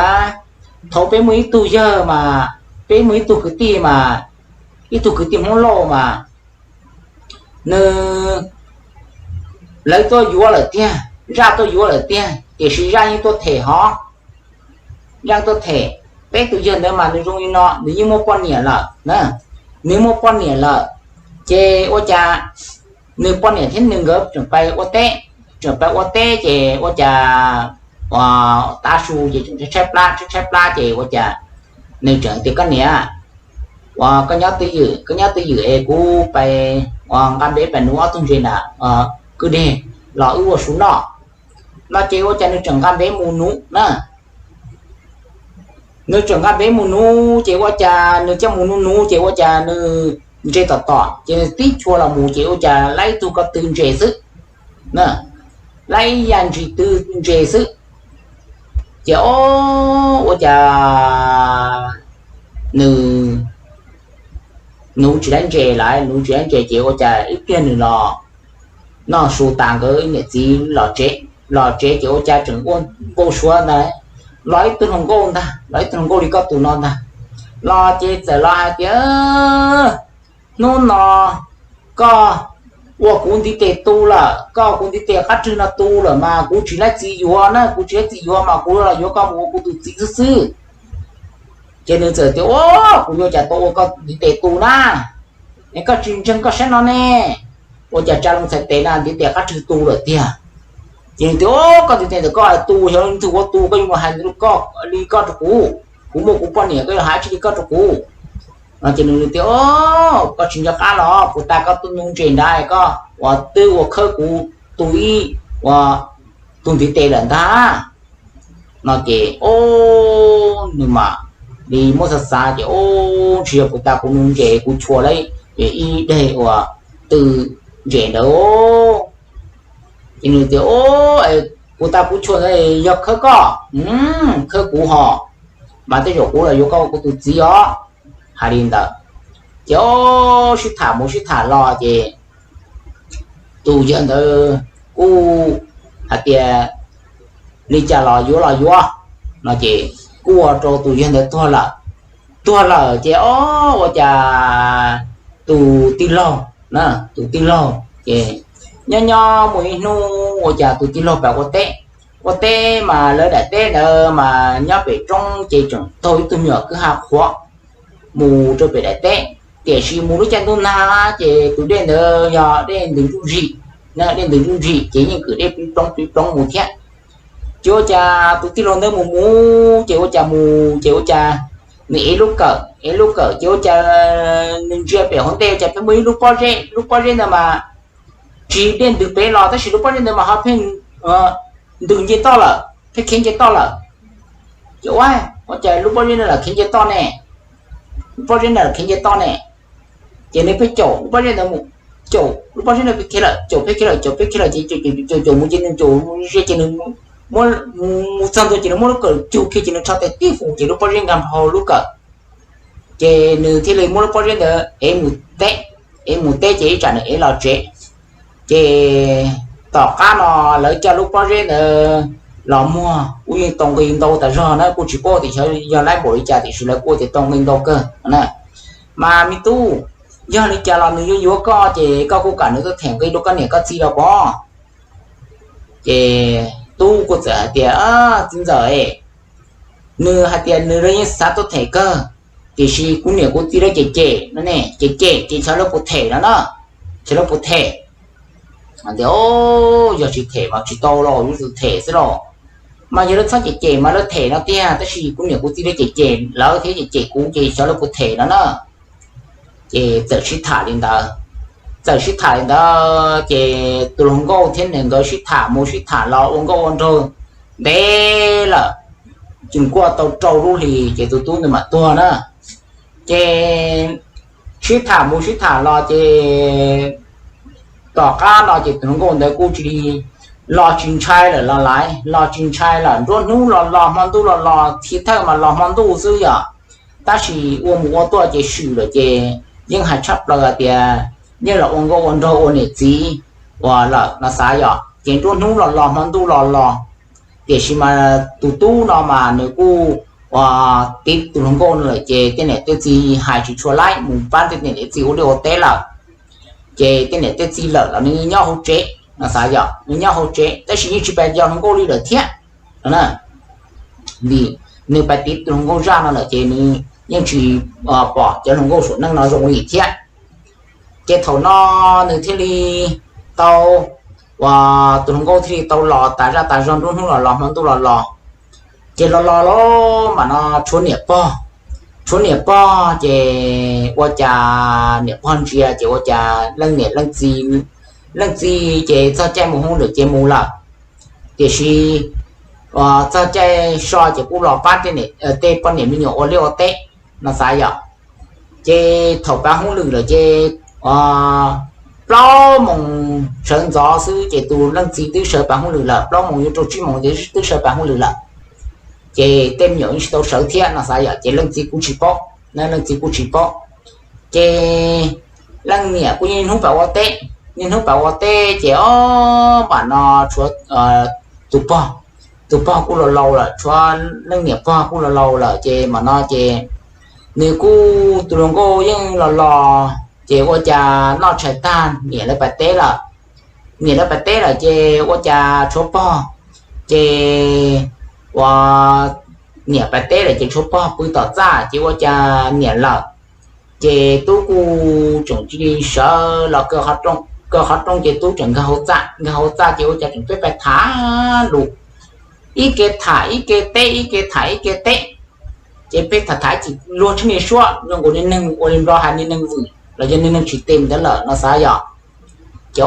thaum peb muaj ib tug yawg mas, peb muaj ib tug kwv tij mas, ib tug kwv tij Hmoob Lauj mas, nws, lawv tuaj yuav lawm tiag, zaj tuaj yuav lawm tiag, tiam sis zaj yeej tuaj them hov. Zaj tuaj them, peb tus yawg ntawd mas nws zoo li no, nws yeej muaj poj niam lawm na, nws muaj poj niam lawm, ces ua cas nws poj niam thiab nws nkawd tseem pais ua teb, tseem pais ua teb ces ua cas tav su ces tseem tshaib plab tshaib plab ces ua cas nws tseem tias, Koj niam, ua koj nyob twj ywm, koj nyob twj ywm es kuv pais ua nqa npeb pais nuv ob tug ntses na kwj deg los wb ua su noj. No ces ua cas nws tseem nqa npeb mus nuv na. Nws tseem nqa npeb mus nuv ces ua cas nws coj mus nuv nuv ces ua cas nws ntses tom tom ces nws tib chua los mus ces ua cas laib ib tug ko tw ntses xwb, laib ib yam ntsis tw ntses xwb. Ces o, ua cas nws nuv tsis laib ntses lawm, nuv tsis laib ntses ces ua cas ib pliag nws los noj su tas nkawd niam txiv los tsev, los tsev ces ua cas tseem ua npau suav ntag, los ib tug hluas nkauj ntag, los ib tug hluas nkauj li koj tus no ntag, los ces txawm los hais tias, Hnub no koj ua kuv ntiv tes tu lawm, koj ua kuv ntiv tes qab rwg no tu lawm mas kuv tsis laib txiv yuav na, kuv tsis laib txiv yuav mas kuv los yuav koj mus ua kuv tus txiv xwb xwb. Ces nws txawm tias, Ua, kuv yuav cas tau ua koj ntiv tes tu na, es koj tsis ntseeg koj saib no ne, ua cas tsa loo txhais tes na ntiv tes qab rwg tu lawm tiag. Ces nws tias, Koj ntiv tes ntawm koj tu, xyov leej twg ua tu, koj yuav mus hais li koj rau kuv, kuv muaj kuv poj niam koj yuav hais tsis li koj rau kuv. No ces nws tias, Koj tsis nco qab los puas tas koj tuaj nuv ntses ntawd koj ua twb ua khawb kuv tu ib, ua, tus ntiv tes lawm ntag. No ces o, nws mam li muab xav xav ces, O, tsis yog puas tas kuv nuv ntses kuv chua lawm ib daim uas tw ntses ntawd. Ces nws tias, O, puas tas kuv chua ntawd yog khawb koj, khawb kuv hos, mas tej zaum kuv los yuav koj ua kuv tus txiv os. Hais li ntawd ces o, sib tham mus sib tham los ces tus yawg ntawd kuj hais tias, Li cas los yuav los yuav. No ces kuj ua rau tus yawg ntawd tuag lawm. Tuag lawm ces o, ua cas tus tij laug, tus tij laug ces nyob nyob muaj ib hnub ua cas tus tij laug pais ua teb. Ua teb mas lawv daim teb ntawd mas nyob pem roob ces tseem taug ib tug me nyuam kwj ha qhuav mus rau pem daim teb. Tiam sis mus lub caij ntuj nag ces tus dej ntawd yog dej ntws zuj zis, dej ntws zuj zis ces yeej kwm dej pib ploog pib ploog mus thiab. Ces ua cas tus tij laug ntawd mus mus ces ua cas mus ces ua cas nws ev lub kawm, ev lub kawm ces ua cas nws ntsia pem hauv ntej ua cas pheej muaj ib lub pob zeb, lub pob zeb ntawd mas tsis dej ntws pem los tab sis lub pob zeb ntawd mas ho pheej ntws nce toj lawm, pheej khiav nce toj lawm. Ces ua, ua cas lub pob zeb ntawd lam khiav nce toj ne, lub pob zeb ntawd lam khiav nce toj ne. Ces nws pheej caum lub pob zeb ntawd mus, caum lub pob zeb ntawd pheej khiav lawm, caum pheej khiav lawm, caum pheej khiav lawm ces caum caum caum mus ces nws caum ze ces nws muab, mus txog ntua ces nws muab lub kawm cug kiag ces nws rho tes tib fus ces lub pob zeb nkag hauv lub kawm. Ces nws thiaj li muab lub pob zeb ntawd ev mus teb, ev mus teb ces ib tsam nws ev los tsev. Ces tom qab no lawv coj lub pob zeb ntawd los muag kuj yeej tau nqi ntau tas zog na, kuj tsis paub tias xyov yog laib npaum li cas tiam sis lawv kuj tias tau nqi ntau kawg na. Mas me tub, yog li cas los nws yuav yuav koj ces koj kuj kam nws tuaj them nqi rau koj niam koj txiv los pob. Ces tub kuj txawm hais tias, Txiv ntxawm, nws hais tias nws yeej xav tuaj them kawg, tiam sis kuv niam kuv txiv lawv cem cem no ne, cem cem ces xyov lawv puas them no na, xyov lawv puas them. Tias, Yog tsis them mas tsis tau los yuav tsum them xwb los, mas yog lawv txhob cem cem mas lawv them no tiag, tab sis kuv niam kuv txiv lawv cem cem lawv thiab cem cem kuv ces xyov lawv puas them no na. Ces txawm sib tham li ntawd, txawm sib tham li ntawd ces tus hluas nkauj thiab nws nkawd sib tham mus sib tham los ua nkauj ua nraug ntev lawm, tseem kuaj tau rau lub hlis ces tus tub ntawd mam tuag na. Ces sib tham mus sib tham los ces tom qab no ces tus hluas nkauj ntawd kuj tsis li, los tsis ntshai lawm los lais, los tsis ntshai lawm, nruab hnub los los hmo ntuj los los, thib thawj mas los hmo ntuj xwb yom, tab sis ua mus ua tuaj ces swm lawm ces yeej hais tshaj plaws hais tias yeej los ua nkauj ua nraug ua niam txiv uas lawm no xav yom, ces nruab hnub los los hmo ntuj los los, tiam sis mas tus tub no mas nws kuj ua tiv tus hluas nkauj no lawm ces tej niam tej txiv hais tsis tshua laib, mus pab tej niam tej txiv ua liaj ua teb lawm. Ces tej niam tej txiv lawm los nws nyob hauv tsev no xav yom, nws nyob hauv tsev tab sis yeej tsis pab cov hluas nkauj li lawm thiab no na. Vim nws pab tiv tus hluas nkauj zaj no lawm ces nws yeej tsis pom cov hluas nkauj saum neej no zoo li thiab. Ces thaum no nws thiaj li tau, uas tus hluas nkauj thiaj li tau los tas zaj tas zog, nruab hnub los los hmo ntuj los los. Ces los los los mas no tshuav niam pog, tshuav niam pog ces ua cas niam pog ntsia ces ua cas leej niam leej txiv, leej txiv ces txog caij mus hauj lwm ces mus lawm, tiam sis txog caij so ces kuj los pab tej poj niam me nyuam ua liaj ua teb no xav yom. Ces thaum pab hauj lwm lawm ces plaub moos sawv ntxov xwb ces tus leej txiv twb sawv pab hauj lwm lawm, plaub moos yuav rau tsib moos ces twb sawv pab hauj lwm lawm. Ces tej me nyuam yeej tsis tau sawv thiab no xav yom, ces leej txiv kuj tsis paub, leej txiv kuj tsis paub. Ces leej niam kuj niaj hnub pab ua teb, niaj hnub pab ua teb ces ob mam no tshuav tus pog, tus pog kuj laus laus lawm, tshuav leej niam pog kuj laus laus lawm ces mam no ces nws kuj, tus hluas nkauj yeej los los ces ua cas noj tshais tag niam lawv pab teb lawm, niam lawv pab teb lawm ces ua cas tshuav pog, ces ua niam pab teb lawm ces tshuav pog pw tom txaj ces ua cas niam lawm. Ces tub kuj tseem cia li sawv los kaw qhov rooj ces tub tseem nkag hauv txaj, nkag hauv txaj ces ua cas tseem peb pab tham lus, ib ke tham ib ke teb, ib ke tham ib ke teb. Ces peb tham tham tsis luag tshaj niag suab zoo nkaus niag neeg ua li Nplog hais niag neeg vwm los yog niag neeg tsis tes ntawd lawm no xav yom. Ces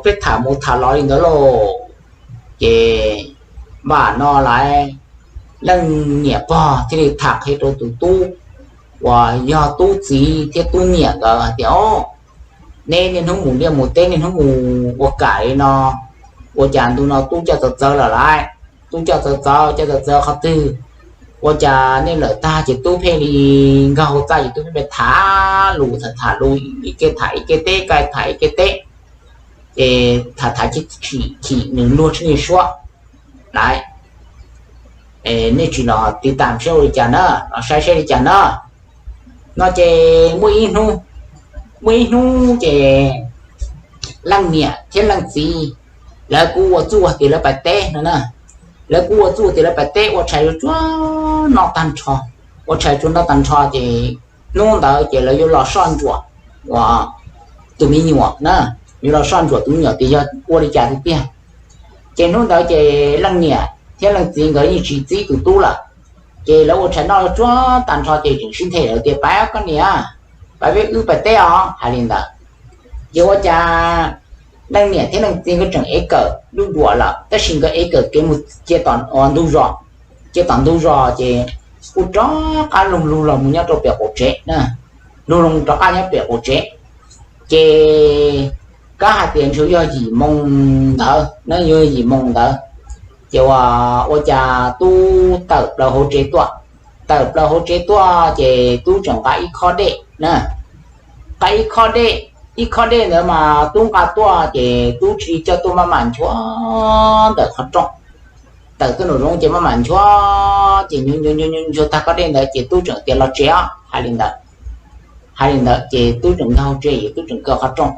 peb tham mus tham los li ntawd lauj, ces npaj no lawm, leej niam pog thiaj li tham qhia rau tus tub uas yog tub txiv thiab tub niam nkawd hais tias, Neb niaj hnub mus liaj mus teb, niaj hnub mus ua kam li no, ua cas ntu no tub coj txawv txawv lawm lauj? Tub coj txawv txawv, coj txawv txawv qhov twg? Ua cas nej lawm tag ces tub pheej li nkag hauv txaj ces tub pheej tham lus, tham tham lus, ib ke tham ib ke teb, ib ke tham ib ke teb, ces tham tham chim chim nws luag tshaj niag suab lawm. Nej tsis los tiv tam saib ua li cas na, los saib saib li cas na. No ces muaj ib hnub, muaj ib hnub ces leej niam thiab leej txiv lawv kuj ua txuj hais tias lawv pais teb no na. Lawv kuj ua txuj tias lawv pais teb, ua tshais tsuag noj tag nrho, ua tshais tsuag noj tag nrho ces hnub ntawd ces lawv yuav los soj ntsuam tus me nyuam na, yuav los soj ntsuam tus me nyuam tias yog ua li cas tiag tiag. Ces hnub ntawd ces leej niam thiab leej txiv nkawd yeej tsis txib tus tub lawm. Ces lawv ua tshais noj tsuag tag nrho ces tseem sib nthe lawv tias, Pab koj niam, pab peb wb pais teb os, hais li ntawd. Ces ua cas leej niam thiab leej txiv nkawd tseem ev kawm lub duam lawm, tab sis nkawd ev kawm kev mus cia tom ntug zos, cia tom ntug zos ces kuj rov qab lug lug los mus nyob rau pem qaum tsev na, lug lug rov qab nyob pem qaum tsev. Ces kab hais tias ntshe yog yim moo ntawd na, yog yim moo ntawd, ces ua, ua cas tub tawm plaws hauv tsev tuaj, tawm plaws hauv tsev tuaj ces tub tseem nqa ib khob dej na, nqa ib khob dej, ib khob dej ntawd mas tub nqa tuaj ces tub tsis coj tuaj, maj mam nchuav ntawm qhov rooj, tawm tuaj nraum zoov ces maj mam nchuav ces nchuav nchuav nchuav tag khob dej ntawd ces tub tseem tias los tsev os, hais li ntawd. Hais li ntawd ces tub tseem nkag hauv tsev, tub tseem kaw qhov rooj,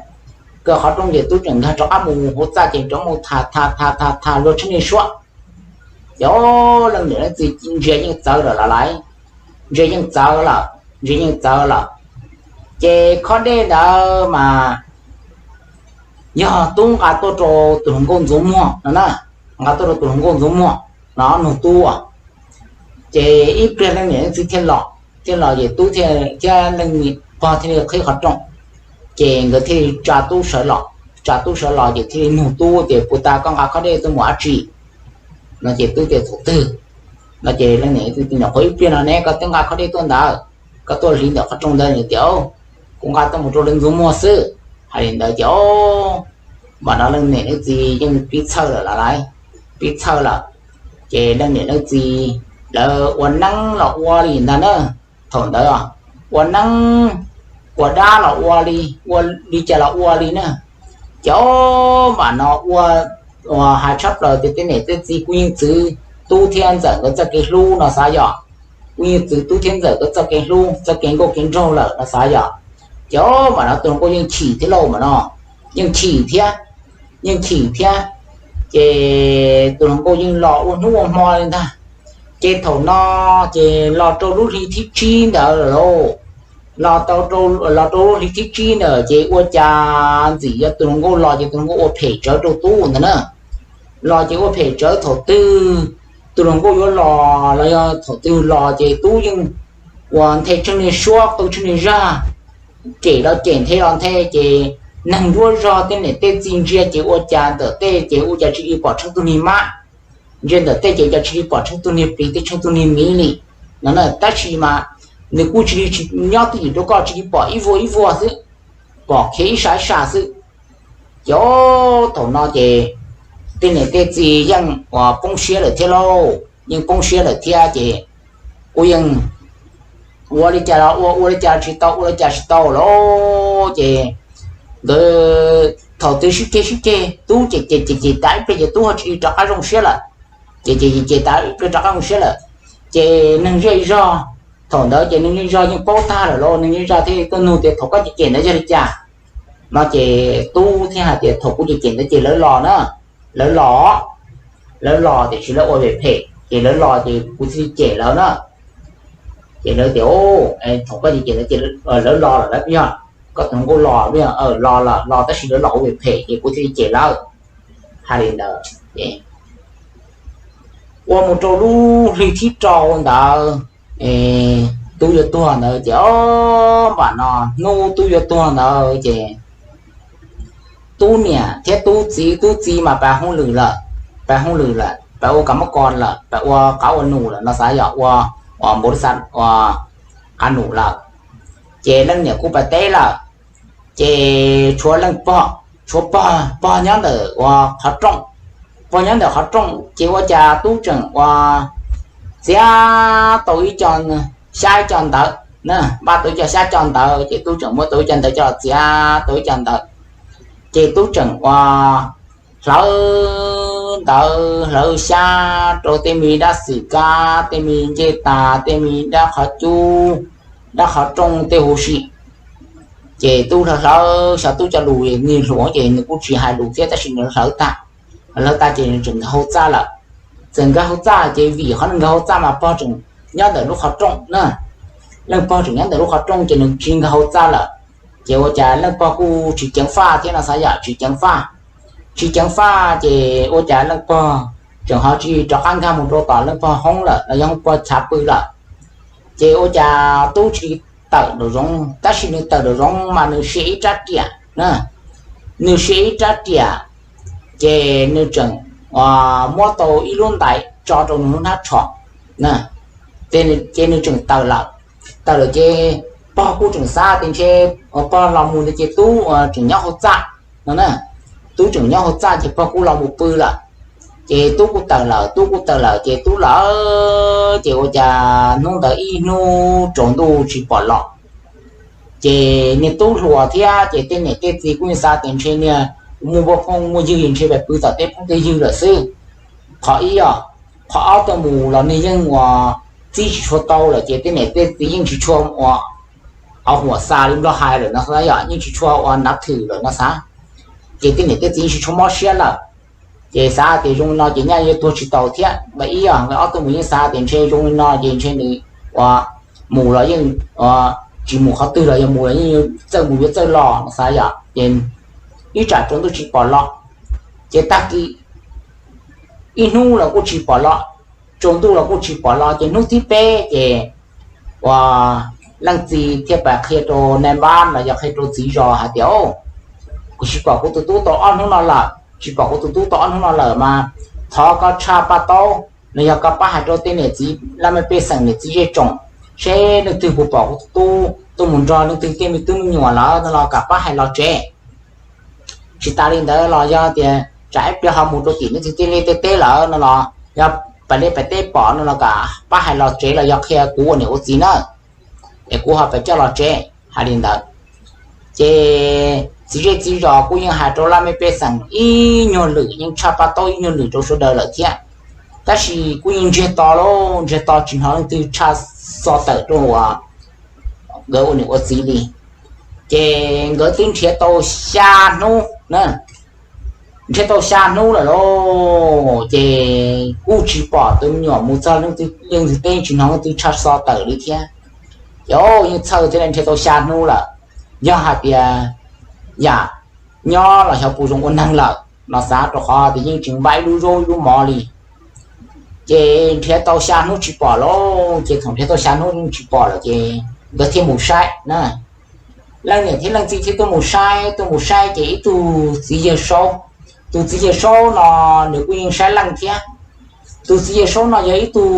kaw qhov rooj ces tub tseem nkag rov qab mus hauv txaj ces rov mus tham tham tham tham tham luag tsheej niaj suab. Ces leej niam leej txiv ntsia yeej txawv lawm los lais, ntsia yeej txawv lawm, ntsia yeej txawv lawm. Ces khob dej ntawd mas yog tub nqa tuaj rau tus hluas nkauj ntxuav muag no na, nqa tuaj rau tus hluas nkauj ntxuav muag no nug tub. Ces ib pliag leej niam leej txiv thiaj los, thiaj los ces tub thiab leej pog thiaj li qhib qhov rooj, ces nkawd thiaj li tsa tub sawv los, tsa tub sawv los ces thiaj li nug tub tias, puas tas koj nqa khob dej tuaj mus dab tsi? No ces tub tias thaum twg no ces leej niam leej txiv tias, nyuam qhuav ib pliag no ne koj twb nqa khob dej tuaj ntawd, koj tuaj hliv ntawm qhov rooj ntawd. Nws tias, kuv nqa tuaj mus rau lawv ntxuav muag xwb. Hais li ntawd ces mam no leej niam leej txiv yeej pib txhawj lawm los lais, pib txhawj lawm. Ces leej niam leej txiv lawv ua neeb los ua li ntag na, thaum ntawd ua neeb ua dab los ua li, ua li cas los ua li na. Ces mam no ua, hais tshaj plaws tias tej niam tej txiv kuj yeej txwv tub thiab ntxawm nkawd txoj kev hlub no xav yom, kuj yeej txwv tub thiab ntxawm nkawd txoj kev hlub txoj kev nkauj kev nraug lawm no xav yom. Ces mam no tus hluas nkauj yeej chim thiab lauj, mam no yeej chim thiab, yeej chim thiab. Ces tus hluas nkauj yeej los ua hnub ua hmo li ntag. Ces thaum no ces los rau lub hli thib tsib ntawd lawm lauj, los rau lub hli thib tsib ntawd ces ua cas ntxim yog tus hluas nkauj los ces tus hluas nkauj ua phem tsawv rau tub ntawd na. Los ces ua phem tsawv, thaum twg tus hluas nkauj yuav los los yog thaum twg los ces tub yeej uas nthe tsheej niag suab qw tsheej niag zaj, cem los cem nthe los nthe ces neeg nruab zog tej niam tej txiv ntsia ces ua cas ntawm tej ces ua cas tsis li pom tsheej tug niag mab, ntsia ntawm tej ces ua cas tsis li pom tsheej tug niag plis tej tsheej tug niag miv li no na. Tab sis mas nws kuj tsis li, nyob twj ywm rau koj tsis li pom ib vuag ib vuag xwb, pom khiav ib sab ib sab xwb. Ces thaum no ces tej niam tej txiv yeej uas poob siab lawm thiab lauj, yeej poob siab lawm thiab ces kuj yeej ua li cas los ua, ua li cas tsis tau, ua li cas tsis tau lauj. Ces nkawd thaum twg sib ceg sib ceg tub ces cem cem cem tas ib pliag ces tub ho tsis li rov qab zoo siab lawm, ces cem cem cem tas ib pliag rov qab zoo siab lawm. Ces neeg zej zog, thaum ntawd ces neeg zej zog yeej paub tag lawm lauj, neeg zej zog thiaj tuaj nug tias thaum koj cem cem ntawd yog li cas no ces tub thiaj hais tias thaum kuv cem cem ntawd ces lawv los na, lawv los, lawv los tiam sis lawv ua phem phem ces lawv los ces kuv thiaj li cem lawv na. Ces lawv tias thaum koj cem cem ntawd ces lawv los lawm, lawv yog koj tus hluas nkauj los, los los los tab sis lawv los ua phem phem ces kuv thiaj li cem lawv. Hais li ntawd ces ua mus rau lub hli thib rau ntawd, tub yuav tuag ntawd ces o, npam no hnub tub yuav tuag ntawd ces tub niam thiab tub txiv, tub txiv mas pas hauj lwm lawm, pas hauj lwm lawm, pas ua kav mab kos lawm, pas ua qav ua num lawm no xav yog ua, ua npaum li xav ua qav num lawm. Ces leej niam kuj pas teb lawm, ces tshuav leej pog, tshuav pog, pog nyob ntawm ua qhov rooj, pog nyob ntawm qhov rooj ces ua cas tub tseem ua txiav tau ib co, xyab ib co ntawv na, npaj tau ib co xyab co ntawv ces tub tseem muab tau ib co ntawv coj los txiav tau ib co ntawv, ces tub tseem ua hlawv ntawv hlawv xyab rau tej me dab xwm kab, tej me ncej tas, tej me dab qhov cub, dab qhov rooj tej huv si. Ces tub hlawv hlawv xyov tub cov lus, nws hluas ces nws kuj tsis hais lus thiab tab sis nws hlawv tag, hlawv tag ces nws tseem nkag hauv txaj lawm. Txawm nkag hauv txaj ces vim qhov nws nkag hauv txaj mas pog tseem nyob ntawm lub qhov rooj na, leej pog tseem nyob ntawm lub qhov rooj ces nws tsis nkag hauv txaj lawm. Ces ua cas leej pog kuj tsis ceev faj thiab no xav yam tsis ceev faj, tsis ceev faj ces ua cas leej pog tseem ho tsis rov qab nkag mus rau tom leej pog hoob lawm los yog hoob pog chav pw lawm. Ces ua cas tub tsis tawm nraum zoov, tab sis nws tawm nraum zoov mas nws sia ib rab riam na, nws sia ib rab riam, ces nws tseem muab tau ib lub ntais tso rau nws lub hnab tsho, ces nws tseem tawm lawm. Tawm lawm ces pog kuj tseem xav tias ntshe pog los mus ntawd ces tub tseem nyob hauv txaj no na, tub tseem nyob hauv txaj ces pog kuj los mus pw lawm. Ces tub kuj tawm lawm, tub kuj tawm lawm ces tub lawm ces ua cas hnub ntawd ib hnub tsaus ntuj tsis pom los. Ces niag tub hluas thiab ces tej niam tej txiv kuj yeej xav tias ntshe niag muaj phooj muaj ywg ntshe pais pw tom tej phooj tej ywg lawm xwb. Qhov ib os, qhov ob tuaj mus los niag yeej uas txib tsis tshua tau lawm ces tej niam tej txiv yeej tsis tshua ua, ua huam xa li nplog hais lawm no xav yom, yeej tsis tshua ua nav thwm lawm no xav. Ces tej niam tej txiv yeej tsis tshua mob siab lawm. Ces xav tias zoo li no ces nyaj yuav tuag tsis taus thiab. Nqe ib os, nqe ob tuaj mus yeej xav tias ntshe zoo li no ces ntshe nws ua mus los yeej tsis mus qhov twg los yog mus los yeej txawj mus yuav txawj los no xav yom. Ces ib tsam tsaus ntuj tsis pom los, ces tag kis ib hnub los kuj tsis pom los, tsaus ntuj los kuj tsis pom los. Ces hnub thib peb ces ua leej txiv thiaj pais qhia rau nais npab los yog qhia rau txiv zos hais tias, kuv tsis pom kuv tus tub tau ob hnub no lawm, tsis pom kuv tus tub tau ob hnub no lawm mas thov koj tshaj paj taub los yog koj pab hais rau tej niam txiv laj mej pej xeem niam txiv zej tsoom seb leej twg puas pom kuv tus tub tuaj mus nrog leej twg tej me tub me nyuam lawm no los kam pab hais los tsev. Tsis tas li ntawd los yog tias tsam ib pliag ho mus rau tim leej twg tej liaj tej teb lawm no los yog pais liaj pais teb pom no los kam pab hais los tsev los yog qhia kuv ua niam ua txiv na, es kuv ho pais coj los tsev. Hais li ntawd ces txiv zej txiv zos kuj yeej hais rau laj mej pej xeem ib nyuag lwm, yeej tshaj paj taub ib nyuag lwm rau sawv daws lawm thiab. Tab sis kuj yeej ntsiag to lauj, ntsiag to tsis hnov leej twg tshaj xov tawm rau uas nkawd ua niam ua txiv li. Ces nkawd twb nrhiav tau xya hnub na, nrhiav tau xya hnub lawm lauj, ces kuj tsis pom tus me nyuam mus txog leej twg teb, tsis hnov leej twg tshaj xov tawm li thiab. Ces yeej txhawj thiab, nrhiav tau xya hnub lawm, yog hais tias yam nyob los xyov puas zoo ua neeg lawm no xav, rau qhov tias yeej tsis npaj ib lub zaub ib lub mov li. Ces nrhiav tau xya hnub tsis pom lauj, ces thaum nrhiav tau xya hnub tsis pom lawm ces nkawd thiaj mus saib na. Leej niam thiab leej txiv thiaj tuaj mus saib, tuaj mus saib ces ib tug txiv yawg saub, tus txiv yawg saub no nws kuj yeej saib leej thiab. Tus txiv yawg saub no yog ib tug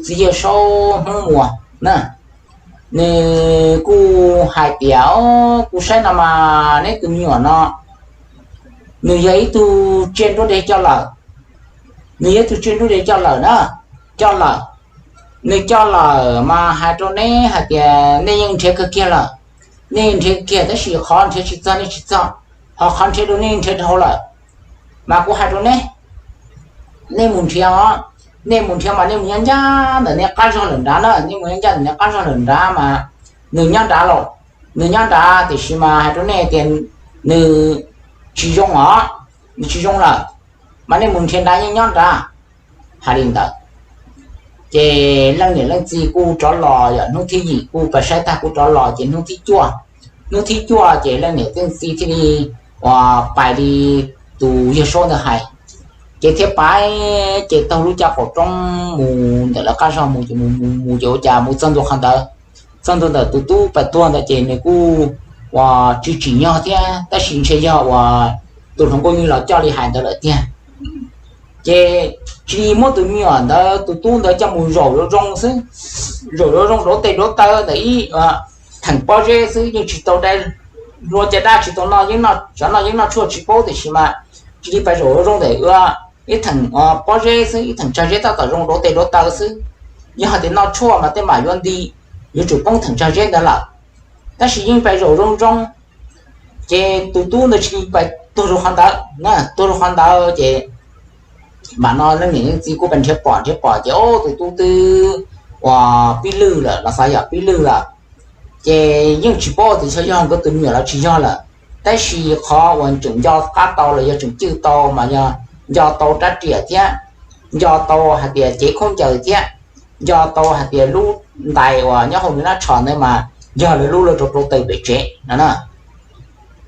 txiv yawg saub Hmoob Muas na. Nws kuj hais tias, kuv saib no mas neb tus me nyuam no nws yog ib tug tsiaj nruab dev coj lawm. Nws yog ib tug tsiaj nruab dev coj lawm na, coj lawm. Nws coj lawm mas hais rau neb hais tias nej yeej nrhiav kawg kiag lawm, nej yeej nrhiav kiag tab sis qhov nrhiav tsis txog nej tsis txog, ho qhov nrhiav rau nej nrhiav dhau lawm. Mas kuv hais rau neb, nej mus nrhiav os, nej mus nrhiav mas nej mus nyob ncaj ntawm nej qab zog lawm nrad na, nej mus nyob ncaj ntawm nej qab zog lawm nrad mas nws nyob nrad los, nws nyob nrad tiam sis mas hais rau nej tias nws tsis zoo os, nws tsis zoo lawm, mas nej mus nrhiav nrad yeej nyob nrad. Hais li ntawd ces leej niam leej txiv kuj rov los, yog hnub thib yim kuj pais saib tag kuj rov los ces hnub thib cuaj, hnub thib cuaj ces leej niam leej txiv thiaj li uas pais li tus yawg saub ntawd hais, ces thiaj pais, ces taug lub caj qaum roob mus ntawm lawv qab zog mus ces mus mus mus ces ua cas mus txog ntua qhov ntawd, txog ntua ntawm tus tub pais tuag ntawd ces nws kuj uas tsis tsim nyog thiab, tab sis ntshe yog uas tus hluas nkauj nws los coj li hais ntawd lawm tiag. Ces tsis muab tus me nyuam ntawd tus tub ntawd coj mus zaum zoo zoo xwb, zaum zoo zoo rauv tes rauv taw ntawm ib theem pob zeb xwb, yeej tsis tau dai hlua caj dab, tsis tau noj yeeb noj, tsov noj yeeb noj tshuaj tsis paub tiam sis mas cia li pais zaum zoo zoo ntawm ib theem pob zeb xwb, ib theem tsag zeb tab tom zoo rauv tes rauv taw xwb. Yog hais tias noj tshuaj mas tej mam yuav nti, yuav tsum poob theem tsag zeb ntawd lawm. Tab sis yeej pais zaum zoo zoo, ces tus tub ntawd tsis pais tuag rau qhov ntawd na, tuag rau qhov ntawd ces mam no leej niam leej txiv kuj pais nrhiav pom nrhiav pom ces tus tub twb uas pib lwj lawm los xav yog pib lwj lawm. Ces yeej tsis paub tias xyov yog nkawd tus me nyuam los tsis yog lawm, tab sis qhov uas tseem nco qab tau los yog tseem cwj tau mas yog nco tau rab riam thiab, nco tau hais tias cev khaub ncaws thiab, nco tau hais tias lub ntais uas nyob hauv nws nab tsho ntawd mas yog lawv lub lawv rau rau taws pem tsev no na.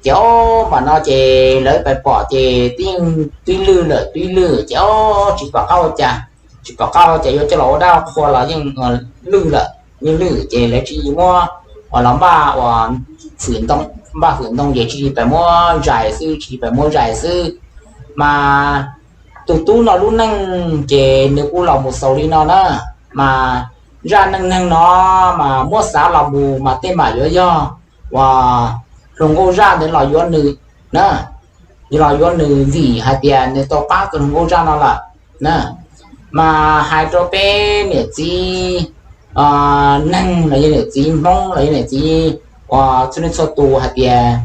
Ces o, mam no ces lawv pais pom ces twb yeej twb lwj lawm twb lwj ces o, tsis pom qab ua cas, tsis pom qab ua cas yuav coj los ua dab qhua los yeej lwj lawm, yeej lwj ces lawv cia li muab uas los npaj uas hwm ntoo, npaj hwm ntoo ces cia li pais muab zais xwb, cia li pais muab zais xwb. Mas tus tub no lub neej ces nws kuj los mus xaus li no na, mas zaj neej neeg no mas muab xav los mus mas tej mam yuav yog uas hluas nkauj zaj ntawd los yuav nws na, los yuav nws vim hais tias nws tau pab tus hluas nkauj zaj no lawm na. Mas hais rau peb niam txiv neeg los yog niam txiv Hmoob los yog niam txiv uas txhua leej txhua tus hais tias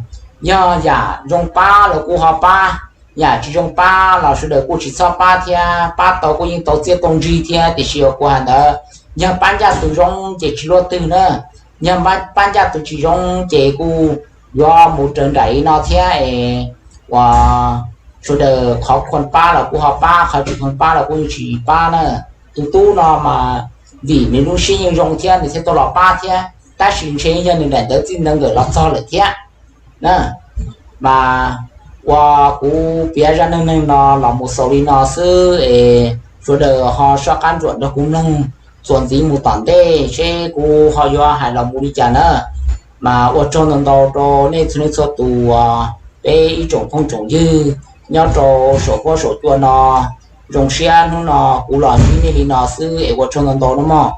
yog yam zoo pab los kuj ho pab, yam tsis zoo pab los sawv daws kuj tsis txhob pab thiab, pab tau kuj yeej tau txiaj tau ntsig thiab, tiam sis uas kuv hais ntawd, yog pab ncaj tus zoo ces tsis luaj twg na, yog pab ncaj tus tsis zoo ces kuj yuav mus raws nraim li no thiab es uas sawv daws qhov khuv pab los kuj ho pab, qhov tsis khuv pab los kuj yeej tsis pab na. Tus tub no mas vim nws lub siab yeej zoo thiab nws thiaj tuaj los pab thiab, tab sis ntshe yog nws daim ntawv txij ntawv nkawm los txog lawm thiab na. Mas uas kuv piav zaj neej neeg no los mus xaus li no xwb es sawv daws ho soj qab ntsuam nrog kuv mloog txuas ntxiv mus tom ntej seb kuv ho yuav hais los mus li cas na. Mas ua tsaug ntau ntau rau nej txhua leej txhua tus, peb ib tsoom phooj tsoom ywg nyob rau saum huab saum cua no. Zoo siab hnub no kuv los ntsib nej li no xwb es ua tsaug ntau ntau nawb mog.